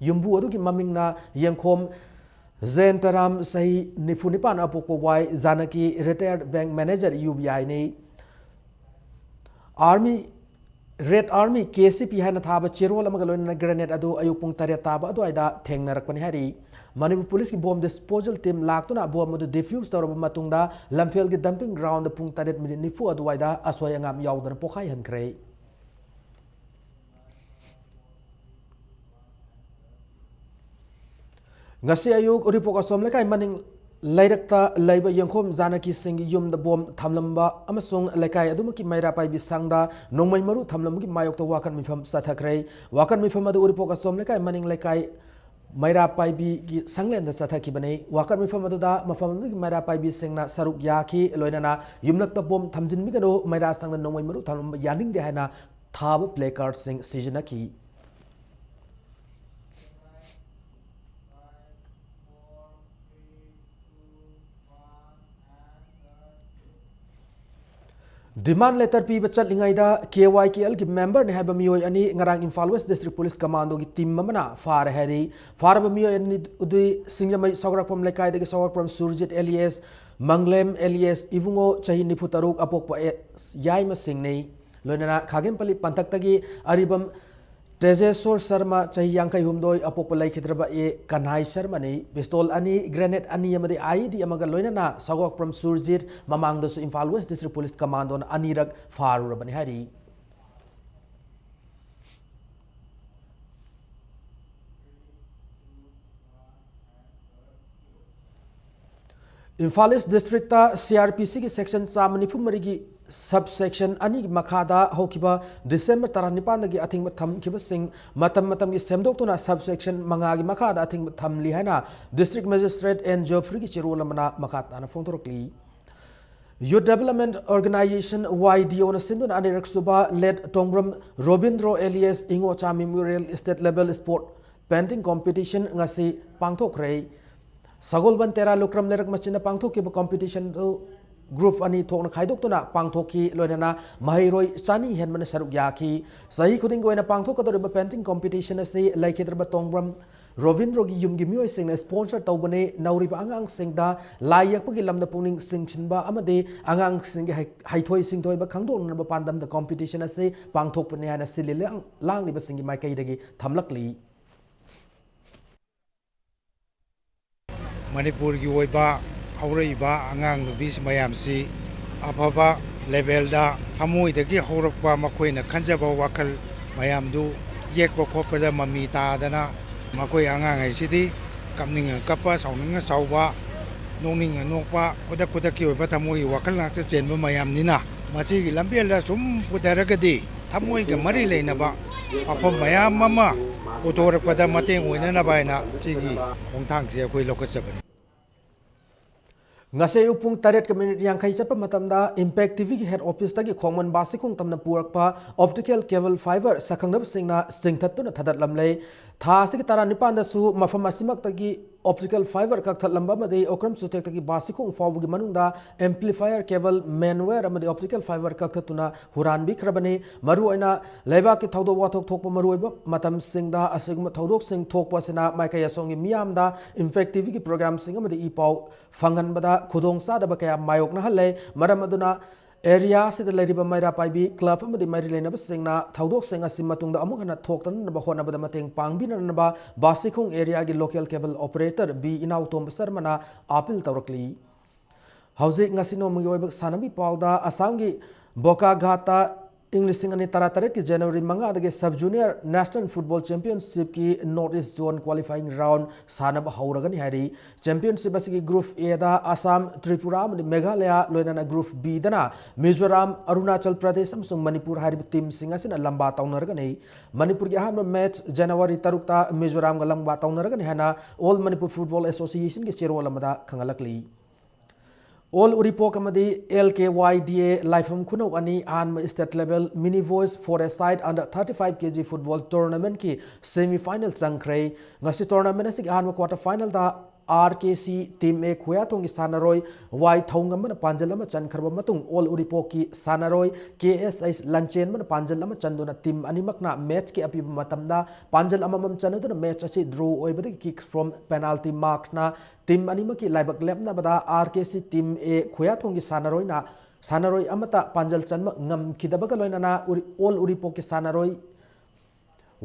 ꯌꯨꯝꯕꯨ ꯑꯗꯨꯒꯤ ꯃꯃꯤꯡꯅ ꯌꯦꯡꯈꯣꯝ ꯖꯌꯟꯇꯔꯥꯝ, ꯆꯍꯤ ꯅꯤꯐꯨ ꯅꯤꯄꯥꯟ ꯑꯄꯣꯛꯄ ꯋꯥꯏ ꯖꯥꯅꯀꯤ, retired bank manager, U B ꯑꯥꯏꯅꯤ꯫ Army, red army, K C P ꯍꯥꯏꯅ ꯊꯥꯕ ꯆꯦꯔꯣꯜ ꯑꯃꯒ ꯂꯣꯏꯅꯅ ꯒ꯭ꯔꯦꯅꯦꯗ ꯑꯗꯨ ꯑꯌꯨꯛ ꯄꯨꯡ ꯇꯔꯦꯠ ꯇꯥꯕ ꯑꯗꯨꯋꯥꯏꯗ ꯊꯦꯡꯅꯔꯛꯄꯅꯤ ꯍꯥꯏꯔꯤ꯫ ꯃꯅꯤꯄꯨꯔ ꯄꯨꯂꯤꯁꯀꯤ ꯕꯣꯝ ꯗꯤꯁꯄꯣꯖꯦꯜ ꯇꯤꯝ ꯂꯥꯛꯇꯨꯅ ꯕꯣꯝ ꯑꯗꯨ ꯗꯤꯐ꯭ꯌꯨꯁ ꯇꯧꯔꯕ ꯃꯇꯨꯡꯗ ꯂꯝꯐꯦꯜꯒꯤ ꯗꯝꯄꯤꯡ ꯒ꯭ꯔꯥꯎꯟꯗ ꯄꯨꯡ ꯇꯔꯦꯠ ꯃꯤꯅꯤꯠ ꯅꯤꯐꯨ ꯑꯗꯨꯋꯥꯏꯗ ꯑꯁꯣꯏ ꯑꯉꯥꯝ ꯌꯥꯎꯗꯅ ꯄꯣꯈꯥꯏꯍꯟꯈ꯭ꯔꯦ꯫ ꯉꯁꯤ ꯑꯌꯨꯛ ꯎꯔꯤꯄꯣꯛ ꯑꯁꯣꯝ ꯂꯩꯀꯥꯏ ꯃꯅꯤꯡ ꯂꯩꯔꯛꯇ ꯂꯩꯕ ꯌꯦꯡꯈꯣꯝ ꯖꯥꯅꯀꯤ ꯁꯤꯡꯒꯤ ꯌꯨꯝꯗ ꯕꯣꯝ ꯊꯝꯂꯝꯕ ꯑꯃꯁꯨꯡ ꯂꯩꯀꯥꯏ ꯑꯗꯨꯃꯛꯀꯤ ꯃꯩꯔꯥ ꯄꯥꯏꯕꯤ ꯁꯪꯗ ꯅꯣꯡꯃꯩ ꯃꯔꯨ ꯊꯝꯂꯝꯕꯒꯤ ꯃꯥꯌꯣꯛꯇ ꯋꯥꯀꯠ ꯃꯤꯐꯝ ꯆꯠꯊꯈ꯭ꯔꯦ꯫ ꯋꯥꯀꯠ ꯃꯤꯐꯝ ꯑꯗꯨ ꯎꯔꯤꯄꯣꯛ ꯑꯁꯣꯝ ꯂꯩꯀꯥꯏ ꯃꯅꯤꯡ ꯂꯩꯀꯥꯏ ꯃꯩꯔꯥ ꯄꯥꯏꯕꯤꯒꯤ ꯁꯪꯂꯦꯟꯗ ꯆꯠꯊꯈꯤꯕꯅꯤ꯫ ꯋꯥꯀꯠ ꯃꯤꯐꯝ ꯑꯗꯨꯗ ꯃꯐꯝ ꯑꯗꯨꯒꯤ ꯃꯩꯔꯥ ꯄꯥꯏꯕꯤꯁꯤꯡꯅ ꯁꯔꯨꯛ ꯌꯥꯈꯤ꯫ ꯂꯣꯏꯅꯅ ꯌꯨꯝꯂꯛꯇ ꯕꯣꯝ ꯊꯝꯖꯤꯟꯕꯤꯒꯅꯨ, ꯃꯩꯔꯥ ꯁꯪꯗ ꯅꯣꯡꯃꯩ ꯃꯔꯨ ꯊꯝꯂꯝꯕ ꯌꯥꯅꯤꯡꯗꯦ ꯍꯥꯏꯅ ꯊꯥꯕ ꯄ꯭ꯂꯦ ꯀꯥꯔꯗꯁꯤꯡ ꯁꯤꯖꯤꯟꯅꯈꯤ꯫ ꯗꯤꯃꯥꯟ ꯂꯦꯇꯔ ꯄꯤꯕ ꯆꯠꯂꯤꯉꯩꯗ ꯀꯦ ꯋꯥꯏ ꯀꯦ ꯑꯦꯜꯒꯤ ꯃꯦꯝꯕꯔꯅꯤ ꯍꯥꯏꯕ ꯃꯤꯑꯣꯏ ꯑꯅꯤ ꯉꯔꯥꯡ ꯏꯝꯐꯥꯜ ꯋꯦꯁ ꯗꯤꯁꯇ꯭ꯔꯤꯛ ꯄꯨꯂꯤꯁ ꯀꯃꯥꯟꯗꯣꯒꯤ ꯇꯤꯝ ꯑꯃꯅ ꯐꯥꯔꯦ ꯍꯥꯏꯔꯤ꯫ ꯐꯥꯔꯕ ꯃꯤꯑꯣꯏ ꯑꯅꯤ ꯑꯗꯨꯗꯤ ꯁꯤꯡꯖꯃꯩ ꯁꯧꯒ꯭ꯔꯥꯛꯄꯝ ꯂꯩꯀꯥꯏꯗꯒꯤ ꯁꯧꯒ꯭ꯔꯥꯛꯄꯝ ꯁꯨꯔꯖꯤꯠ ꯑꯦꯂꯤꯌꯦꯁ ꯃꯪꯂꯦꯝ ꯑꯦꯂꯤꯌꯦꯁ ꯏꯕꯨꯡꯉꯣ ꯆꯍꯤ ꯅꯤꯐꯨ ꯇꯔꯨꯛ ꯑꯄꯣꯛꯄ ꯑꯦꯁ ꯌꯥꯏꯃꯁꯤꯡꯅꯤ꯫ ꯂꯣꯏꯅꯅ ꯈꯥꯒꯦꯝꯄꯜꯂꯤ ꯄꯟꯊꯛꯇꯒꯤ ꯑꯔꯤꯕꯝ ꯇꯦꯖꯦꯁꯣꯔ ꯁꯔꯃ, ꯆꯍꯤ ꯌꯥꯡꯈꯩ ꯍꯨꯝꯗꯣꯏ, ꯑꯄꯣꯛꯄ ꯂꯩꯈꯤꯗ꯭ꯔꯕ ꯑꯦ ꯀꯟꯍꯥꯏ ꯁꯔꯃꯅꯤ꯫ ꯄꯤꯁꯇꯣꯜ ꯑꯅꯤ, ꯒ꯭ꯔꯦꯅꯦꯗ ꯑꯅꯤ ꯑꯃꯗꯤ ꯑꯥꯏ ꯏ ꯗꯤ ꯑꯃꯒ ꯂꯣꯏꯅꯅ ꯁꯧꯒ꯭ꯔꯥꯛꯄꯝ ꯁꯨꯔꯖꯤꯠ ꯃꯃꯥꯡꯗꯁꯨ ꯏꯝꯐꯥꯜ ꯋꯦꯁ ꯗꯤꯁꯇ꯭ꯔꯤꯛ ꯄꯨꯂꯤꯁ ꯀꯃꯥꯟꯗꯣꯅ ꯑꯅꯤꯔꯛ ꯐꯥꯔꯨꯔꯕꯅꯤ ꯍꯥꯏꯔꯤ꯫ ꯏꯝꯐꯥꯜ ꯏꯁ ꯗꯤꯁꯇ꯭ꯔꯤꯛꯇ ꯁꯤ ꯑꯥꯔ ꯄꯤ ꯁꯤꯒꯤ ꯁꯦꯛꯁꯟ ꯆꯥꯝꯃ ꯅꯤꯐꯨ ꯃꯔꯤꯒꯤ ꯁꯕ ꯁꯦꯛꯁꯟ ꯑꯅꯤꯒꯤ ꯃꯈꯥꯗ ꯍꯧꯈꯤꯕ ꯗꯤꯁꯦꯝꯕꯔ ꯇꯔꯥꯅꯤꯄꯥꯟꯗꯒꯤ ꯑꯊꯤꯡꯕ ꯊꯝꯈꯤꯕꯁꯤꯡ ꯃꯇꯝ ꯃꯇꯝꯒꯤ ꯁꯦꯝꯗꯣꯛꯇꯨꯅ ꯁꯕ ꯁꯦꯛꯁꯟ ꯃꯉꯥꯒꯤ ꯃꯈꯥꯗ ꯑꯊꯤꯡꯕ ꯊꯝꯂꯤ ꯍꯥꯏꯅ ꯗꯤꯁꯇ꯭ꯔꯤꯛ ꯃꯦꯖꯤꯁꯇ꯭ꯔꯦꯠ ꯑꯦꯟ ꯖꯣꯐ꯭ꯔꯤꯒꯤ ꯆꯦꯔꯣꯜ ꯑꯃꯅ ꯃꯈꯥ ꯇꯥꯅ ꯐꯣꯡꯗꯣꯔꯛꯂꯤ꯫ ꯌꯨꯠ ꯗꯦꯕꯂꯞꯃꯦꯟꯠ ꯑꯣꯔꯒꯅꯥꯏꯖꯦꯁꯟ, ꯋꯥꯏ ꯗꯤ ꯑꯣꯅ ꯁꯤꯟꯗꯨꯅ ꯑꯅꯤꯔꯛ ꯁꯨꯕ late Tongbram Robindro alias Ingocha memorial state level sport painting competition ꯉꯁꯤ ꯄꯥꯡꯊꯣꯛꯈ꯭ꯔꯦ꯫ ꯁꯒꯣꯜꯕꯟ ꯇꯦꯔꯥ ꯂꯨꯀ꯭ꯔꯝ ꯂꯩꯔꯛ ꯃꯆꯤꯟꯗ ꯄꯥꯡꯊꯣꯛꯈꯤꯕ competition ꯑꯗꯨ group ꯑꯅꯤ ꯊꯣꯛꯅ ꯈꯥꯏꯗꯣꯛꯇꯨꯅ ꯄꯥꯡꯊꯣꯛꯈꯤ꯫ ꯂꯣꯏꯅꯅ ꯃꯍꯩꯔꯣꯏ ꯆꯅꯤ ꯍꯦꯟꯕꯅ ꯁꯔꯨꯛ ꯌꯥꯈꯤ꯫ ꯆꯍꯤ ꯈꯨꯗꯤꯡꯒꯤ ꯑꯣꯏꯅ ꯄꯥꯡꯊꯣꯛꯀꯗꯧꯔꯤꯕ painting competition ꯑꯁꯤ ꯂꯩꯈꯤꯗ꯭ꯔꯕ ꯇꯣꯡꯕ꯭ꯔꯝ ꯔꯣꯕꯤꯟꯗ꯭ꯔꯣꯒꯤ ꯌꯨꯝꯒꯤ ꯃꯤꯑꯣꯏꯁꯤꯡꯅ sponsor ꯇꯧꯕꯅꯤ꯫ ꯅꯧꯔꯤꯕ ꯑꯉꯥꯡꯁꯤꯡꯗ ꯂꯥꯏ ꯌꯦꯛꯄꯒꯤ ꯂꯝꯗ ꯄꯨꯛꯅꯤꯡ ꯆꯤꯡꯁꯤꯟꯕ ꯑꯃꯗꯤ ꯑꯉꯥꯡꯁꯤꯡꯒꯤ ꯍꯩ-, ꯍꯩꯊꯣꯏ ꯁꯤꯡꯊꯣꯏꯕ ꯈꯪꯗꯣꯛꯅꯅꯕ ꯄꯥꯟꯗꯝꯗ competition ꯑꯁꯤ ꯄꯥꯡꯊꯣꯛꯄꯅꯤ ꯍꯥꯏꯅ ꯁꯤꯜꯂꯤ ꯂꯥꯡ-, ꯂꯥꯡꯂꯤꯕꯁꯤꯡꯒꯤ ꯃꯥꯏꯀꯩꯗꯒꯤ ꯊꯝꯂꯛꯂꯤ꯫ ꯃꯅꯤꯄꯨꯔꯒꯤ ꯑꯣꯏꯕ ꯍꯧꯔꯛꯏꯕ ꯑꯉꯥꯡ ꯅꯨꯕꯤ ꯃꯌꯥꯝꯁꯤ ꯑꯐꯕ levelꯗ ꯊꯃꯣꯏꯗꯒꯤ ꯍꯧꯔꯛꯄ ꯃꯈꯣꯏꯅ ꯈꯟꯖꯕ ꯋꯥꯈꯜ ꯃꯌꯥꯝꯗꯨ ꯌꯦꯛꯄ ꯈꯣꯠꯄꯗ ꯃꯃꯤ ꯇꯥꯗꯅ ꯃꯈꯣꯏ ꯑꯉꯥꯡ ꯍꯥꯏꯁꯤꯗꯤ ꯀꯞꯅꯤꯡꯉ ꯀꯞꯄ, ꯁꯥꯎꯅꯤꯡꯉ ꯁꯥꯎꯕ, ꯅꯣꯛꯅꯤꯡꯉ ꯅꯣꯛꯄ, ꯈꯨꯗꯛ ꯈꯨꯗꯛꯀꯤ ꯑꯣꯏꯕ ꯊꯃꯣꯏꯒꯤ ꯋꯥꯈꯜ ꯉꯥꯛꯇ ꯆꯦꯟꯕ ꯃꯌꯥꯝꯅꯤꯅ ꯃꯁꯤꯒꯤ ꯂꯝꯕꯦꯜꯗ ꯁꯨꯝ ꯄꯨꯊꯔꯒꯗꯤ ꯊꯃꯣꯏꯒ ꯃꯔꯤ ꯂꯩꯅꯕ ꯋꯥꯐꯝ ꯃꯌꯥꯝ ꯑꯃ ꯄꯨꯊꯣꯔꯛꯄꯗ ꯃꯇꯦꯡ ꯑꯣꯏꯅꯅꯕ ꯍꯥꯏꯅ ꯁꯤꯒꯤ ꯈꯣꯡꯊꯥꯡꯁꯤ ꯑꯩꯈꯣꯏ ꯂꯧꯈꯠꯆꯕꯅꯤ꯫ ꯉꯁꯤ ꯑꯌꯨꯛ ꯄꯨꯡ ꯇꯔꯦꯠꯀ minute ꯌꯥꯡꯈꯩ ꯆꯠꯄ ꯃꯇꯝꯗ Impact TVꯒꯤ head officeꯇꯒꯤ ꯈꯣꯡꯃꯟ ꯕꯥꯁꯤꯈꯣꯡ ꯇꯝꯅ ꯄꯨꯔꯛꯄ optical cable fiber ꯁꯛꯈꯪꯅꯕꯁꯤꯡꯅ ꯆꯤꯡꯊꯠꯇꯨꯅ ꯊꯥꯗꯠꯂꯝꯂꯦ꯫ ꯊꯥ ꯑꯁꯤꯒꯤ ꯇꯔꯥꯅꯤꯄꯥꯟꯗꯁꯨ ꯃꯐꯝ ꯑꯁꯤꯃꯛꯇꯒꯤ optical fiber ꯀꯛꯊꯠꯂꯝꯕ ꯑꯃꯗꯤ ꯑꯣꯀ꯭ꯔꯝ ꯆꯨꯊꯦꯛꯇꯒꯤ ꯕꯥꯁꯤꯈꯣꯡ ꯐꯥꯎꯕꯒꯤ ꯃꯅꯨꯡꯗ amplifier, cable, manwire ꯑꯃꯗꯤ optical fiber ꯀꯛꯊꯠꯇꯨꯅ ꯍꯨꯔꯥꯟꯕꯤꯈ꯭ꯔꯕꯅꯤ꯫ ꯃꯔꯨꯑꯣꯏꯅ ꯂꯩꯕꯥꯛꯀꯤ ꯊꯧꯗꯣꯛ ꯋꯥꯊꯣꯛ ꯊꯣꯛꯄ ꯃꯔꯨꯑꯣꯏꯕ ꯃꯇꯝꯁꯤꯡꯗ ꯑꯁꯤꯒꯨꯝꯕ ꯊꯧꯗꯣꯛꯁꯤꯡ ꯊꯣꯛꯄ ꯑꯁꯤꯅ ꯃꯥꯏꯀꯩ ꯑꯁꯣꯝꯒꯤ ꯃꯤꯌꯥꯝꯗ Impact TVꯒꯤ programꯁꯤꯡ ꯑꯃꯗꯤ ꯏ ꯄꯥꯎ ꯐꯪꯍꯟꯕꯗ ꯈꯨꯗꯣꯡꯆꯥꯗꯕ ꯀꯌꯥ ꯃꯥꯌꯣꯛꯅꯍꯜꯂꯦ꯫ ꯃꯔꯝ ꯑꯗꯨꯅ area ꯑꯁꯤꯗ ꯂꯩꯔꯤꯕ ꯃꯩꯔꯥ ꯄꯥꯏꯕꯤ club ꯑꯃꯗꯤ ꯃꯔꯤ ꯂꯩꯅꯕꯁꯤꯡꯅ ꯊꯧꯗꯣꯛꯁꯤꯡ ꯑꯁꯤ ꯃꯇꯨꯡꯗ ꯑꯃꯨꯛ ꯍꯟꯅ ꯊꯣꯛꯇꯅꯕ ꯍꯣꯠꯅꯕꯗ ꯃꯇꯦꯡ ꯄꯥꯡꯕꯤꯅꯅꯕ ꯕꯥꯁꯤꯈꯣꯡ areaꯒꯤ local cable operator B ꯏꯅꯥꯎꯇꯣꯝꯕ ꯁꯔꯃꯅ appeal ꯇꯧꯔꯛꯂꯤ꯫ ꯍꯧꯖꯤꯛ ꯉꯁꯤ ꯅꯣꯡꯃꯒꯤ ꯑꯣꯏꯕ ꯁꯥꯟꯅꯕꯒꯤ ꯄꯥꯎꯗ ꯑꯁꯥꯝꯒꯤ ꯕꯣꯀꯥꯒꯥꯠꯇ ꯏꯪ ꯂꯤꯁꯤꯡ ꯑꯅꯤ ꯇꯔꯥꯇꯔꯦꯠꯀꯤ January ꯃꯉꯥꯗꯒꯤ Sub Junior National Football Championshipꯀꯤ North East Zone qualifying round ꯁꯥꯟꯅꯕ ꯍꯧꯔꯒꯅꯤ ꯍꯥꯏꯔꯤ꯫ Championship ꯑꯁꯤꯒꯤ Group Aꯗ ꯑꯁꯥꯝ, ꯇ꯭ꯔꯤꯄꯨꯔꯥ ꯑꯃꯗꯤ ꯃꯦꯘꯥꯂꯌꯥ, ꯂꯣꯏꯅꯅ Group Bꯗꯅ ꯃꯤꯖꯣꯔꯥꯝ, ꯑꯔꯨꯅꯥꯆꯜ ꯄ꯭ꯔꯗꯦꯁ ꯑꯃꯁꯨꯡ ꯃꯅꯤꯄꯨꯔ ꯍꯥꯏꯔꯤꯕ teamꯁꯤꯡ ꯑꯁꯤꯅ ꯂꯝꯕꯥ ꯇꯧꯅꯔꯒꯅꯤ꯫ ꯃꯅꯤꯄꯨꯔꯒꯤ ꯑꯍꯥꯟꯕ match January ꯇꯔꯨꯛꯇ ꯃꯤꯖꯣꯔꯥꯝꯒ ꯂꯝꯕꯥ ꯇꯧꯅꯔꯒꯅꯤ ꯍꯥꯏꯅ All Manipur Football Associationꯒꯤ ꯆꯦꯔꯣꯜ ꯑꯃꯗ ꯈꯪꯍꯜꯂꯛꯂꯤ꯫ All Uripok ꯑꯃꯗꯤ LKYDA ꯂꯥꯏꯐꯝ ꯈꯨꯅꯧ ꯑꯅꯤ ꯑꯍꯥꯟꯕ state level Mini Voice Four-a-side under thirty-five kg football tournamentꯀꯤ semi final ꯆꯪꯈ꯭ꯔꯦ꯫ ꯉꯁꯤ tournament ꯑꯁꯤꯒꯤ ꯑꯍꯥꯟꯕ quarter finalꯗ R K C Team A ꯈꯨꯌꯥꯊꯣꯡꯒꯤ ꯁꯥꯟꯅꯔꯣꯏ ꯋꯥꯏ ꯊꯧꯉꯝꯕꯅ ꯄꯥꯟꯖꯜ ꯑꯃ ꯆꯟꯈ꯭ꯔꯕ ꯃꯇꯨꯡ, ꯑꯣꯜ ꯎꯔꯤꯄꯣꯛꯀꯤ ꯁꯥꯟꯅꯔꯣꯏ K S H ꯂꯟꯆꯦꯟꯕꯅ ꯄꯥꯟꯖꯜ ꯑꯃ ꯆꯟꯗꯨꯅ team ꯑꯅꯤꯃꯛꯅ matchꯀꯤ ꯑꯄꯤꯕ ꯃꯇꯝꯗ ꯄꯥꯟꯖꯜ ꯑꯃꯃꯝ ꯆꯟꯅꯗꯨꯅ match ꯑꯁꯤ draw ꯑꯣꯏꯕꯗꯒꯤ kicks from penalty marksꯅ team ꯑꯅꯤꯃꯛꯀꯤ ꯂꯥꯏꯕꯛ ꯂꯦꯞꯅꯕꯗ R K C Team A ꯈꯨꯌꯥꯊꯣꯡꯒꯤ ꯁꯥꯟꯅꯔꯣꯏꯅ, ꯁꯥꯟꯅꯔꯣꯏ ꯑꯃꯠꯇ ꯄꯥꯟꯖꯜ ꯆꯟꯕ ꯉꯝꯈꯤꯗꯕꯒ ꯂꯣꯏꯅꯅ ꯎꯔꯤ-, ꯑꯣꯜ ꯎꯔꯤꯄꯣꯛꯀꯤ ꯁꯥꯟꯅꯔꯣꯏ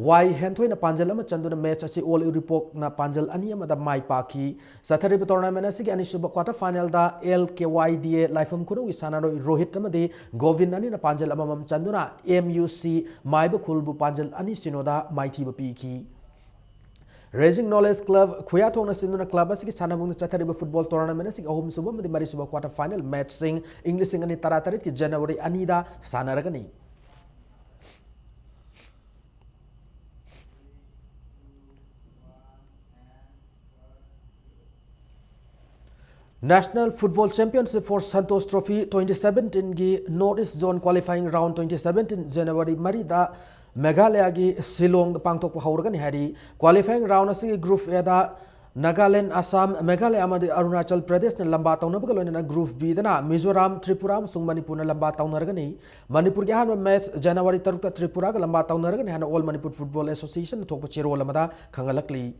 ꯋꯥꯏ ꯍꯦꯟꯊꯣꯏꯅ ꯄꯥꯟꯖꯜ ꯑꯃ ꯆꯟꯗꯨꯅ match ꯑꯁꯤ ꯑꯣꯜ ꯎꯔꯤꯄꯣꯛꯅ ꯄꯥꯟꯖꯜ ꯑꯅꯤ ꯑꯃꯗ ꯃꯥꯏ ꯄꯥꯛꯈꯤ꯫ ꯆꯠꯊꯔꯤꯕ tournament ꯑꯁꯤꯒꯤ ꯑꯅꯤꯁꯨꯕ quarter finalꯗ L K Y D A ꯂꯥꯏꯐꯝ ꯈꯨꯅꯧꯒꯤ ꯁꯥꯟꯅꯔꯣꯏ ꯔꯣꯍꯤꯠ ꯑꯃꯗꯤ ꯒꯣꯕꯤꯟ ꯑꯅꯤꯅ ꯄꯥꯟꯖꯜ ꯑꯃꯃꯝ ꯆꯟꯗꯨꯅ M U C ꯃꯥꯏꯕ ꯈꯨꯜꯕꯨ ꯄꯥꯟꯖꯜ ꯑꯅꯤ ꯁꯤꯅꯣꯗ ꯃꯥꯏꯊꯤꯕ ꯄꯤꯈꯤ꯫ Raising Knowledge Club ꯈꯨꯌꯥꯊꯣꯡꯅ ꯁꯤꯟꯗꯨꯅ club ꯑꯁꯤꯒꯤ ꯁꯥꯟꯅꯕꯨꯡꯗ ꯆꯠꯊꯔꯤꯕ football tournament ꯑꯁꯤꯒꯤ ꯑꯍꯨꯝꯁꯨꯕ ꯑꯃꯗꯤ ꯃꯔꯤꯁꯨꯕ quarter final matchꯁꯤꯡ ꯏꯪ ꯂꯤꯁꯤꯡ ꯑꯅꯤ ꯇꯔꯥꯇꯔꯦꯠꯀꯤ January ꯑꯅꯤꯗ ꯁꯥꯟꯅꯔꯒꯅꯤ꯫ National Football Championship for Santosh Trophy twenty seventeenꯒꯤ North East Zone Qualifying Round twenty seventeen January ꯃꯔꯤꯗ ꯃꯦꯘꯥꯂꯌꯥꯒꯤ ꯁꯤꯂꯣꯡꯗ ꯄꯥꯡꯊꯣꯛꯄ ꯍꯧꯔꯒꯅꯤ ꯍꯥꯏꯔꯤ꯫ Qualifying round ꯑꯁꯤꯒꯤ group Aꯗ ꯅꯥꯒꯥꯂꯦꯟ, ꯑꯁꯥꯝ, ꯃꯦꯘꯥꯂꯌꯥ ꯑꯃꯗꯤ ꯑꯔꯨꯅꯥꯆꯜ ꯄ꯭ꯔꯗꯦꯁꯅ ꯂꯝꯕꯥ ꯇꯧꯅꯕꯒ ꯂꯣꯏꯅꯅ group Bꯗꯅ ꯃꯤꯖꯣꯔꯥꯝ, ꯇ꯭ꯔꯤꯄꯨꯔꯥ ꯑꯃꯁꯨꯡ ꯃꯅꯤꯄꯨꯔꯅ ꯂꯝꯕꯥ ꯇꯧꯅꯔꯒꯅꯤ꯫ ꯃꯅꯤꯄꯨꯔꯒꯤ ꯑꯍꯥꯟꯕ match January ꯇꯔꯨꯛꯇ ꯇ꯭ꯔꯤꯄꯨꯔꯥꯒ ꯂꯝꯕꯥ ꯇꯧꯅꯔꯒꯅꯤ ꯍꯥꯏꯅ All Manipur Football Associationꯅ ꯊꯣꯛꯄ ꯆꯦꯔꯣꯜ ꯑꯃꯗ ꯈꯪꯍꯜꯂꯛꯂꯤ꯫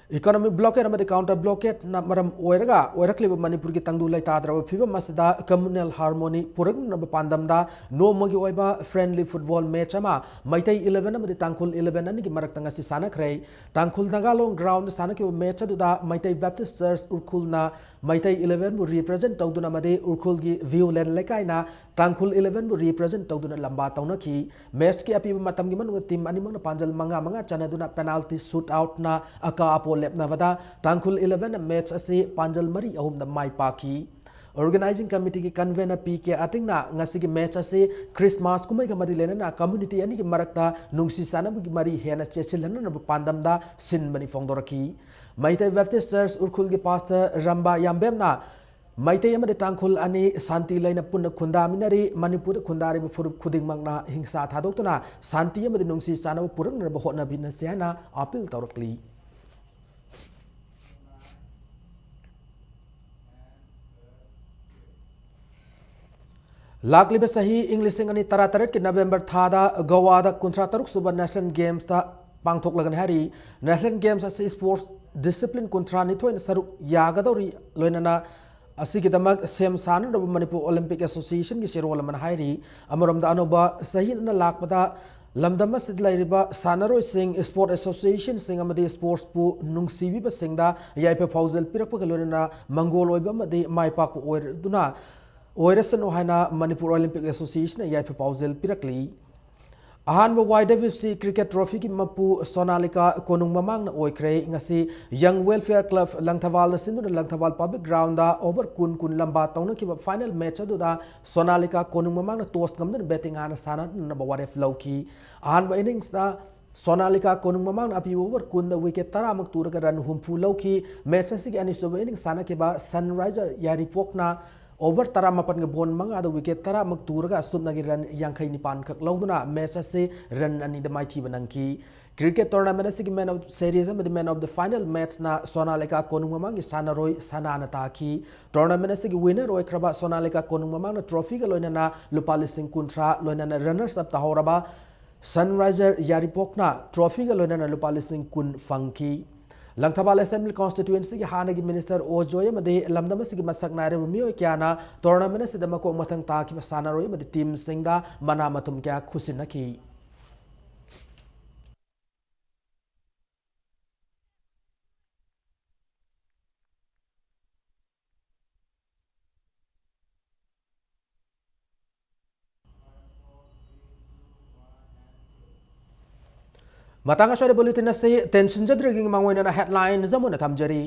Economic blockade ꯑꯃꯗꯤ counter blockadeꯅ ꯃꯔꯝ ꯑꯣꯏꯔꯒ ꯑꯣꯏꯔꯛꯂꯤꯕ ꯃꯅꯤꯄꯨꯔꯒꯤ ꯇꯪꯗꯨ ꯂꯩꯇꯥꯗ꯭ꯔꯕ ꯐꯤꯕꯝ ꯑꯁꯤꯗ communal harmony ꯄꯨꯔꯛꯅꯕ ꯄꯥꯟꯗꯝꯗ ꯅꯣꯡꯃꯒꯤ ꯑꯣꯏꯕ friendly football match ꯑꯃ ꯃꯩꯇꯩ eleven ꯑꯃꯗꯤ ꯇꯥꯡꯈꯨꯜ eleven ꯑꯅꯤꯒꯤ ꯃꯔꯛꯇ ꯉꯁꯤ ꯁꯥꯟꯅꯈ꯭ꯔꯦ꯫ ꯇꯥꯡꯈꯨꯜ ꯅꯥꯒꯥꯂꯣꯡ groundꯗ ꯁꯥꯟꯅꯈꯤꯕ match ꯑꯗꯨꯗ Meitei Baptist Church ꯎꯔꯈꯨꯜꯅ Meitei elevenꯕꯨ represent ꯇꯧꯗꯨꯅ ꯑꯃꯗꯤ ꯎꯔꯈꯨꯜꯒꯤ ꯚꯤꯌꯨꯂꯦꯟ ꯂꯩꯀꯥꯏꯅ ꯇꯥꯡꯈꯨꯜ elevenꯕꯨ represent ꯇꯧꯗꯨꯅ ꯂꯝꯕꯥ ꯇꯧꯅꯈꯤ꯫ Matchꯀꯤ ꯑꯄꯤꯕ ꯃꯇꯝꯒꯤ ꯃꯅꯨꯡꯗ team ꯑꯅꯤꯃꯛꯅ ꯄꯥꯟꯖꯜ ꯃꯉꯥ ꯃꯉꯥ ꯆꯟꯅꯗꯨꯅ penalty shootoutꯅ ꯑꯀꯥ ꯑꯄꯣ ꯂꯦꯞꯅꯕꯗ ꯇꯥꯡꯈꯨꯜ elevenꯅ match ꯑꯁꯤ ꯄꯥꯟꯖꯜ ꯃꯔꯤ ꯑꯍꯨꯝꯗ ꯃꯥꯏ ꯄꯥꯛꯈꯤ꯫ Organizing Committeeꯒꯤ convener P K ꯑꯇꯤꯡꯅ ꯉꯁꯤꯒꯤ match ꯑꯁꯤ Christmas ꯀꯨꯝꯍꯩꯒ ꯃꯔꯤ ꯂꯩꯅꯅ community ꯑꯅꯤꯒꯤ ꯃꯔꯛꯇ ꯅꯨꯡꯁꯤ ꯆꯥꯟꯅꯕꯒꯤ ꯃꯔꯤ ꯍꯦꯟꯅ ꯆꯦꯠꯁꯤꯜꯍꯟꯅꯕ ꯄꯥꯟꯗꯝꯗ ꯁꯤꯟꯕꯅꯤ ꯐꯣꯡꯗꯣꯔꯛꯈꯤ꯫ Meitei Baptist Church ꯎꯔꯈꯨꯜꯒꯤ pastor ꯔꯝꯕꯥ ꯌꯥꯝꯕꯦꯝꯅ Meitei ꯑꯃꯗꯤ ꯇꯥꯡꯈꯨꯜ ꯑꯅꯤ ꯁꯥꯟꯇꯤ ꯂꯩꯅ ꯄꯨꯟꯅ ꯈꯨꯟꯗꯥꯃꯤꯟꯅꯔꯤ꯫ ꯃꯅꯤꯄꯨꯔꯗ ꯈꯨꯟꯗꯥꯔꯤꯕ ꯐꯨꯔꯨꯞ ꯈꯨꯗꯤꯡꯃꯛꯅ ꯍꯤꯡꯁꯥ ꯊꯥꯗꯣꯛꯇꯨꯅ ꯁꯥꯟꯇꯤ ꯑꯃꯗꯤ ꯅꯨꯡꯁꯤ ꯆꯥꯟꯅꯕ ꯄꯨꯔꯛꯅꯅꯕ ꯍꯣꯠꯅꯃꯤꯟꯅꯁꯤ ꯍꯥꯏꯅ appeal ꯇꯧꯔꯛꯂꯤ꯫ ꯂꯥꯛꯂꯤꯕ ꯆꯍꯤ ꯏꯪ ꯂꯤꯁꯤꯡ ꯑꯅꯤ ꯇꯔꯥꯇꯔꯦꯠꯀꯤ ꯅꯕꯦꯝꯕꯔ ꯊꯥꯗ ꯒꯣꯋꯥꯗ ꯀꯨꯟꯊ꯭ꯔꯥ ꯇꯔꯨꯛ ꯁꯨꯕ National Gamesꯇ ꯄꯥꯡꯊꯣꯛꯂꯒꯅꯤ ꯍꯥꯏꯔꯤ꯫ National Games ꯑꯁꯤ sports discipline ꯀꯨꯟꯊ꯭ꯔꯥ ꯅꯤꯊꯣꯏꯅ ꯁꯔꯨꯛ ꯌꯥꯒꯗꯧꯔꯤ꯫ ꯂꯣꯏꯅꯅ ꯑꯁꯤꯒꯤꯗꯃꯛ ꯁꯦꯝ ꯁꯥꯅꯅꯕ ꯃꯅꯤꯄꯨꯔ Olympic Associationꯒꯤ ꯆꯦꯔꯣꯜ ꯑꯃꯅ ꯍꯥꯏꯔꯤ꯫ ꯑꯃꯔꯣꯝꯗ, ꯑꯅꯧꯕ ꯆꯍꯤ ꯑꯃꯅ ꯂꯥꯛꯄꯗ ꯂꯝꯗꯝ ꯑꯁꯤꯗ ꯂꯩꯔꯤꯕ ꯁꯥꯟꯅꯔꯣꯏꯁꯤꯡ, sports associationꯁꯤꯡ ꯑꯃꯗꯤ sportsꯄꯨ ꯅꯨꯡꯁꯤꯕꯤꯕꯁꯤꯡꯗ ꯌꯥꯏꯐ ꯄꯥꯎꯖꯦꯜ ꯄꯤꯔꯛꯄꯒ ꯂꯣꯏꯅꯅ ꯃꯪꯒꯣꯜ ꯑꯣꯏꯕ ꯑꯃꯗꯤ ꯃꯥꯏ ꯄꯥꯛꯄ ꯑꯣꯏꯔꯗꯨꯅ ꯑꯣꯏꯔꯁꯅꯨ ꯍꯥꯏꯅ ꯃꯅꯤꯄꯨꯔ Olympic Associationꯅ ꯌꯥꯏꯐ ꯄꯥꯎꯖꯦꯜ ꯄꯤꯔꯛꯂꯤ꯫ ꯑꯍꯥꯟꯕ YWC cricket trophyꯒꯤ ꯃꯄꯨ ꯁꯣꯅꯥꯂꯤꯀꯥ ꯀꯣꯅꯨꯡ ꯃꯃꯥꯡꯅ ꯑꯣꯏꯈ꯭ꯔꯦ꯫ ꯉꯁꯤ Young Welfare Club ꯂꯪꯊꯕꯥꯜꯅ ꯁꯤꯟꯗꯨꯅ ꯂꯪꯊꯕꯥꯜ public groundꯗ over ꯀꯨꯟ ꯀꯨꯟ ꯂꯝꯕꯥ ꯇꯧꯅꯈꯤꯕ final match ꯑꯗꯨꯗ ꯁꯣꯅꯥꯂꯤꯀꯥ ꯀꯣꯅꯨꯡ ꯃꯃꯥꯡꯅ toss ꯉꯝꯗꯨꯅ batting ꯍꯥꯟꯅ ꯁꯥꯟꯅꯅꯕ ꯋꯥꯔꯦꯞ ꯂꯧꯈꯤ꯫ ꯑꯍꯥꯟꯕ inningsꯇ ꯁꯣꯅꯥꯂꯤꯀꯥ ꯀꯣꯅꯨꯡ ꯃꯃꯥꯡꯅ ꯑꯄꯤꯕ over ꯀꯨꯟꯗ wicket ꯇꯔꯥꯃꯛ ꯇꯨꯔꯒ run ꯍꯨꯝꯐꯨ ꯂꯧꯈꯤ꯫ Match ꯑꯁꯤꯒꯤ ꯑꯅꯤꯁꯨꯕ innings ꯁꯥꯟꯅꯈꯤꯕ Sunriser ꯌꯥꯏꯔꯤꯄꯣꯛꯅ over ꯇꯔꯥꯃꯥꯄꯟꯒ ball ꯃꯉꯥꯗ wicket ꯇꯔꯥꯃꯛ ꯇꯨꯔꯒ ꯑꯁꯨꯞꯅꯒꯤ run ꯌꯥꯡꯈꯩ ꯅꯤꯄꯥꯟ ꯈꯛ ꯂꯧꯗꯨꯅ match ꯑꯁꯤ run ꯑꯅꯤꯗ ꯃꯥꯏꯊꯤꯕ ꯅꯪꯈꯤ꯫ Cricket tournament ꯑꯁꯤꯒꯤ man of series ꯑꯃꯗꯤ man of the final matchꯅ Sonalika ꯀꯣꯅꯨꯡ ꯃꯃꯥꯡꯒꯤ ꯁꯥꯟꯅꯔꯣꯏ ꯁꯅꯥꯅ ꯇꯥꯈꯤ꯫ Tournament ꯑꯁꯤꯒꯤ winner ꯑꯣꯏꯈ꯭ꯔꯕ ꯁꯣꯅꯥꯂꯤꯀꯥ ꯀꯣꯅꯨꯡ ꯃꯃꯥꯡꯅ trophyꯒ ꯂꯣꯏꯅꯅ ꯂꯨꯄꯥ ꯂꯤꯁꯤꯡ ꯀꯨꯟꯊ꯭ꯔꯥ, ꯂꯣꯏꯅꯅ runners up ꯇꯥꯍꯧꯔꯕ Sunriser ꯌꯥꯏꯔꯤꯄꯣꯛꯅ trophyꯒ ꯂꯣꯏꯅꯅ ꯂꯨꯄꯥ ꯂꯤꯁꯤꯡ ꯀꯨꯟ ꯐꯪꯈꯤ꯫ ꯂꯪꯊꯕꯥꯜ Assembly Constituencyꯒꯤ ꯍꯥꯟꯅꯒꯤ Minister ꯑꯣ ꯖꯣꯏ ꯑꯃꯗꯤ ꯂꯝꯗꯝ ꯑꯁꯤꯒꯤ ꯃꯁꯛ ꯅꯥꯏꯔꯕ ꯃꯤꯑꯣꯏ ꯀꯌꯥꯅ tournament ꯑꯁꯤꯗ ꯃꯀꯣꯛ ꯃꯊꯪ ꯇꯥꯈꯤꯕ ꯁꯥꯟꯅꯔꯣꯏ ꯑꯃꯗꯤ teamꯁꯤꯡꯗ ꯃꯅꯥ ꯃꯊꯨꯝ ꯀꯌꯥ ꯈꯨꯠꯁꯤꯟꯅꯈꯤ꯫ ꯃꯇꯥꯡ ꯑꯁ꯭ꯋꯥꯏꯗ bulletin ꯑꯁꯤ ꯇꯦꯟꯁꯤꯟꯖꯗ꯭ꯔꯤꯉꯩ ꯃꯃꯥꯡ ꯑꯣꯏꯅ headlines ꯑꯃ ꯑꯣꯏꯅ ꯊꯝꯖꯔꯤ꯫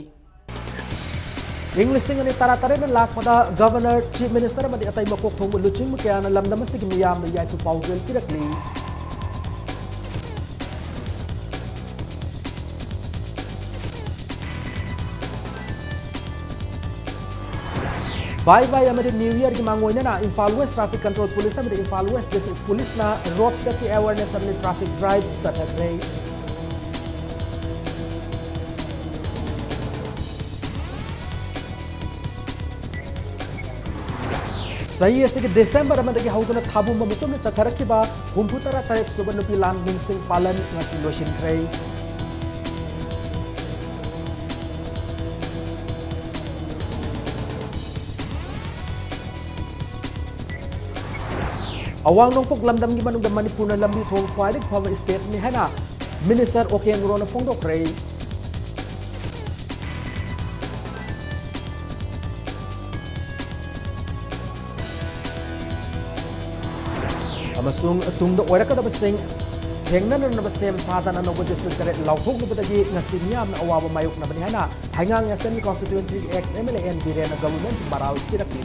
ꯏꯪ ꯂꯤꯁꯤꯡ ꯑꯅꯤ ꯇꯔꯥꯇꯔꯦꯠꯅ ꯂꯥꯛꯄꯗ Governor, Chief Minister ꯑꯃꯗꯤ ꯑꯇꯩ ꯃꯀꯣꯛ ꯊꯣꯡꯕ ꯂꯨꯆꯤꯡꯕ ꯀꯌꯥꯅ ꯂꯝꯗꯝ ꯑꯁꯤꯒꯤ ꯃꯤꯌꯥꯝꯗ ꯌꯥꯏꯐ ꯄꯥꯎꯖꯦꯜ ꯄꯤꯔꯛꯂꯤ꯫ Bye bye ꯑꯃꯗꯤ New Yearꯒꯤ ꯃꯥꯡꯑꯣꯏꯅꯅ Imphal West Traffic Control Police ꯑꯃꯗꯤ Imphal West District Policeꯅ road safety awareness ꯑꯃꯗꯤ traffic drive ꯆꯠꯊꯈ꯭ꯔꯦ꯫ ꯆꯍꯤ ꯑꯁꯤꯒꯤ ꯗꯤꯁꯦꯝꯕꯔ ꯑꯃꯗꯒꯤ ꯍꯧꯗꯨꯅ ꯊꯥꯕꯨꯝ ꯑꯃ ꯆꯨꯝꯅ ꯆꯠꯊꯔꯛꯈꯤꯕ ꯍꯨꯝꯐꯨ ꯇꯔꯥ ꯇꯔꯦꯠ ꯁꯨꯕ ꯅꯨꯄꯤ ꯂꯥꯟ ꯅꯤꯡꯁꯤꯡ ꯄꯥꯂꯟ ꯉꯁꯤ ꯂꯣꯏꯁꯤꯟꯈ꯭ꯔꯦ꯫ ꯑꯋꯥꯡ ꯅꯣꯡꯄꯣꯛ ꯂꯝꯗꯝꯒꯤ ꯃꯅꯨꯡꯗ ꯃꯅꯤꯄꯨꯔꯅ ꯂꯝꯕꯤ ꯊꯣꯡ ꯈ꯭ꯋꯥꯏꯗꯒꯤ ꯐꯕ stateꯅꯤ ꯍꯥꯏꯅ Minister OK ꯉꯨꯔꯣꯅ ꯐꯣꯡꯗꯣꯛꯈ꯭ꯔꯦ꯫ ꯑꯃꯁꯨꯡ ꯇꯨꯡꯗ ꯑꯣꯏꯔꯛꯀꯗꯕꯁꯤꯡ ꯊꯦꯡꯅꯅꯅꯕ ꯁꯦꯝ ꯁꯥꯗꯅ ꯑꯅꯧꯕ district ꯇꯔꯦꯠ ꯂꯥꯎꯊꯣꯛꯂꯨꯕꯗꯒꯤ ꯉꯁꯤ ꯃꯤꯌꯥꯝꯅ ꯑꯋꯥꯕ ꯃꯥꯌꯣꯛꯅꯕꯅꯤ ꯍꯥꯏꯅ ꯍꯩꯉꯥꯡ Assembly Constituency ex MLA N ꯕꯤꯔꯦꯟꯅ government ꯃꯔꯥꯜ ꯁꯤꯔꯛꯂꯤ꯫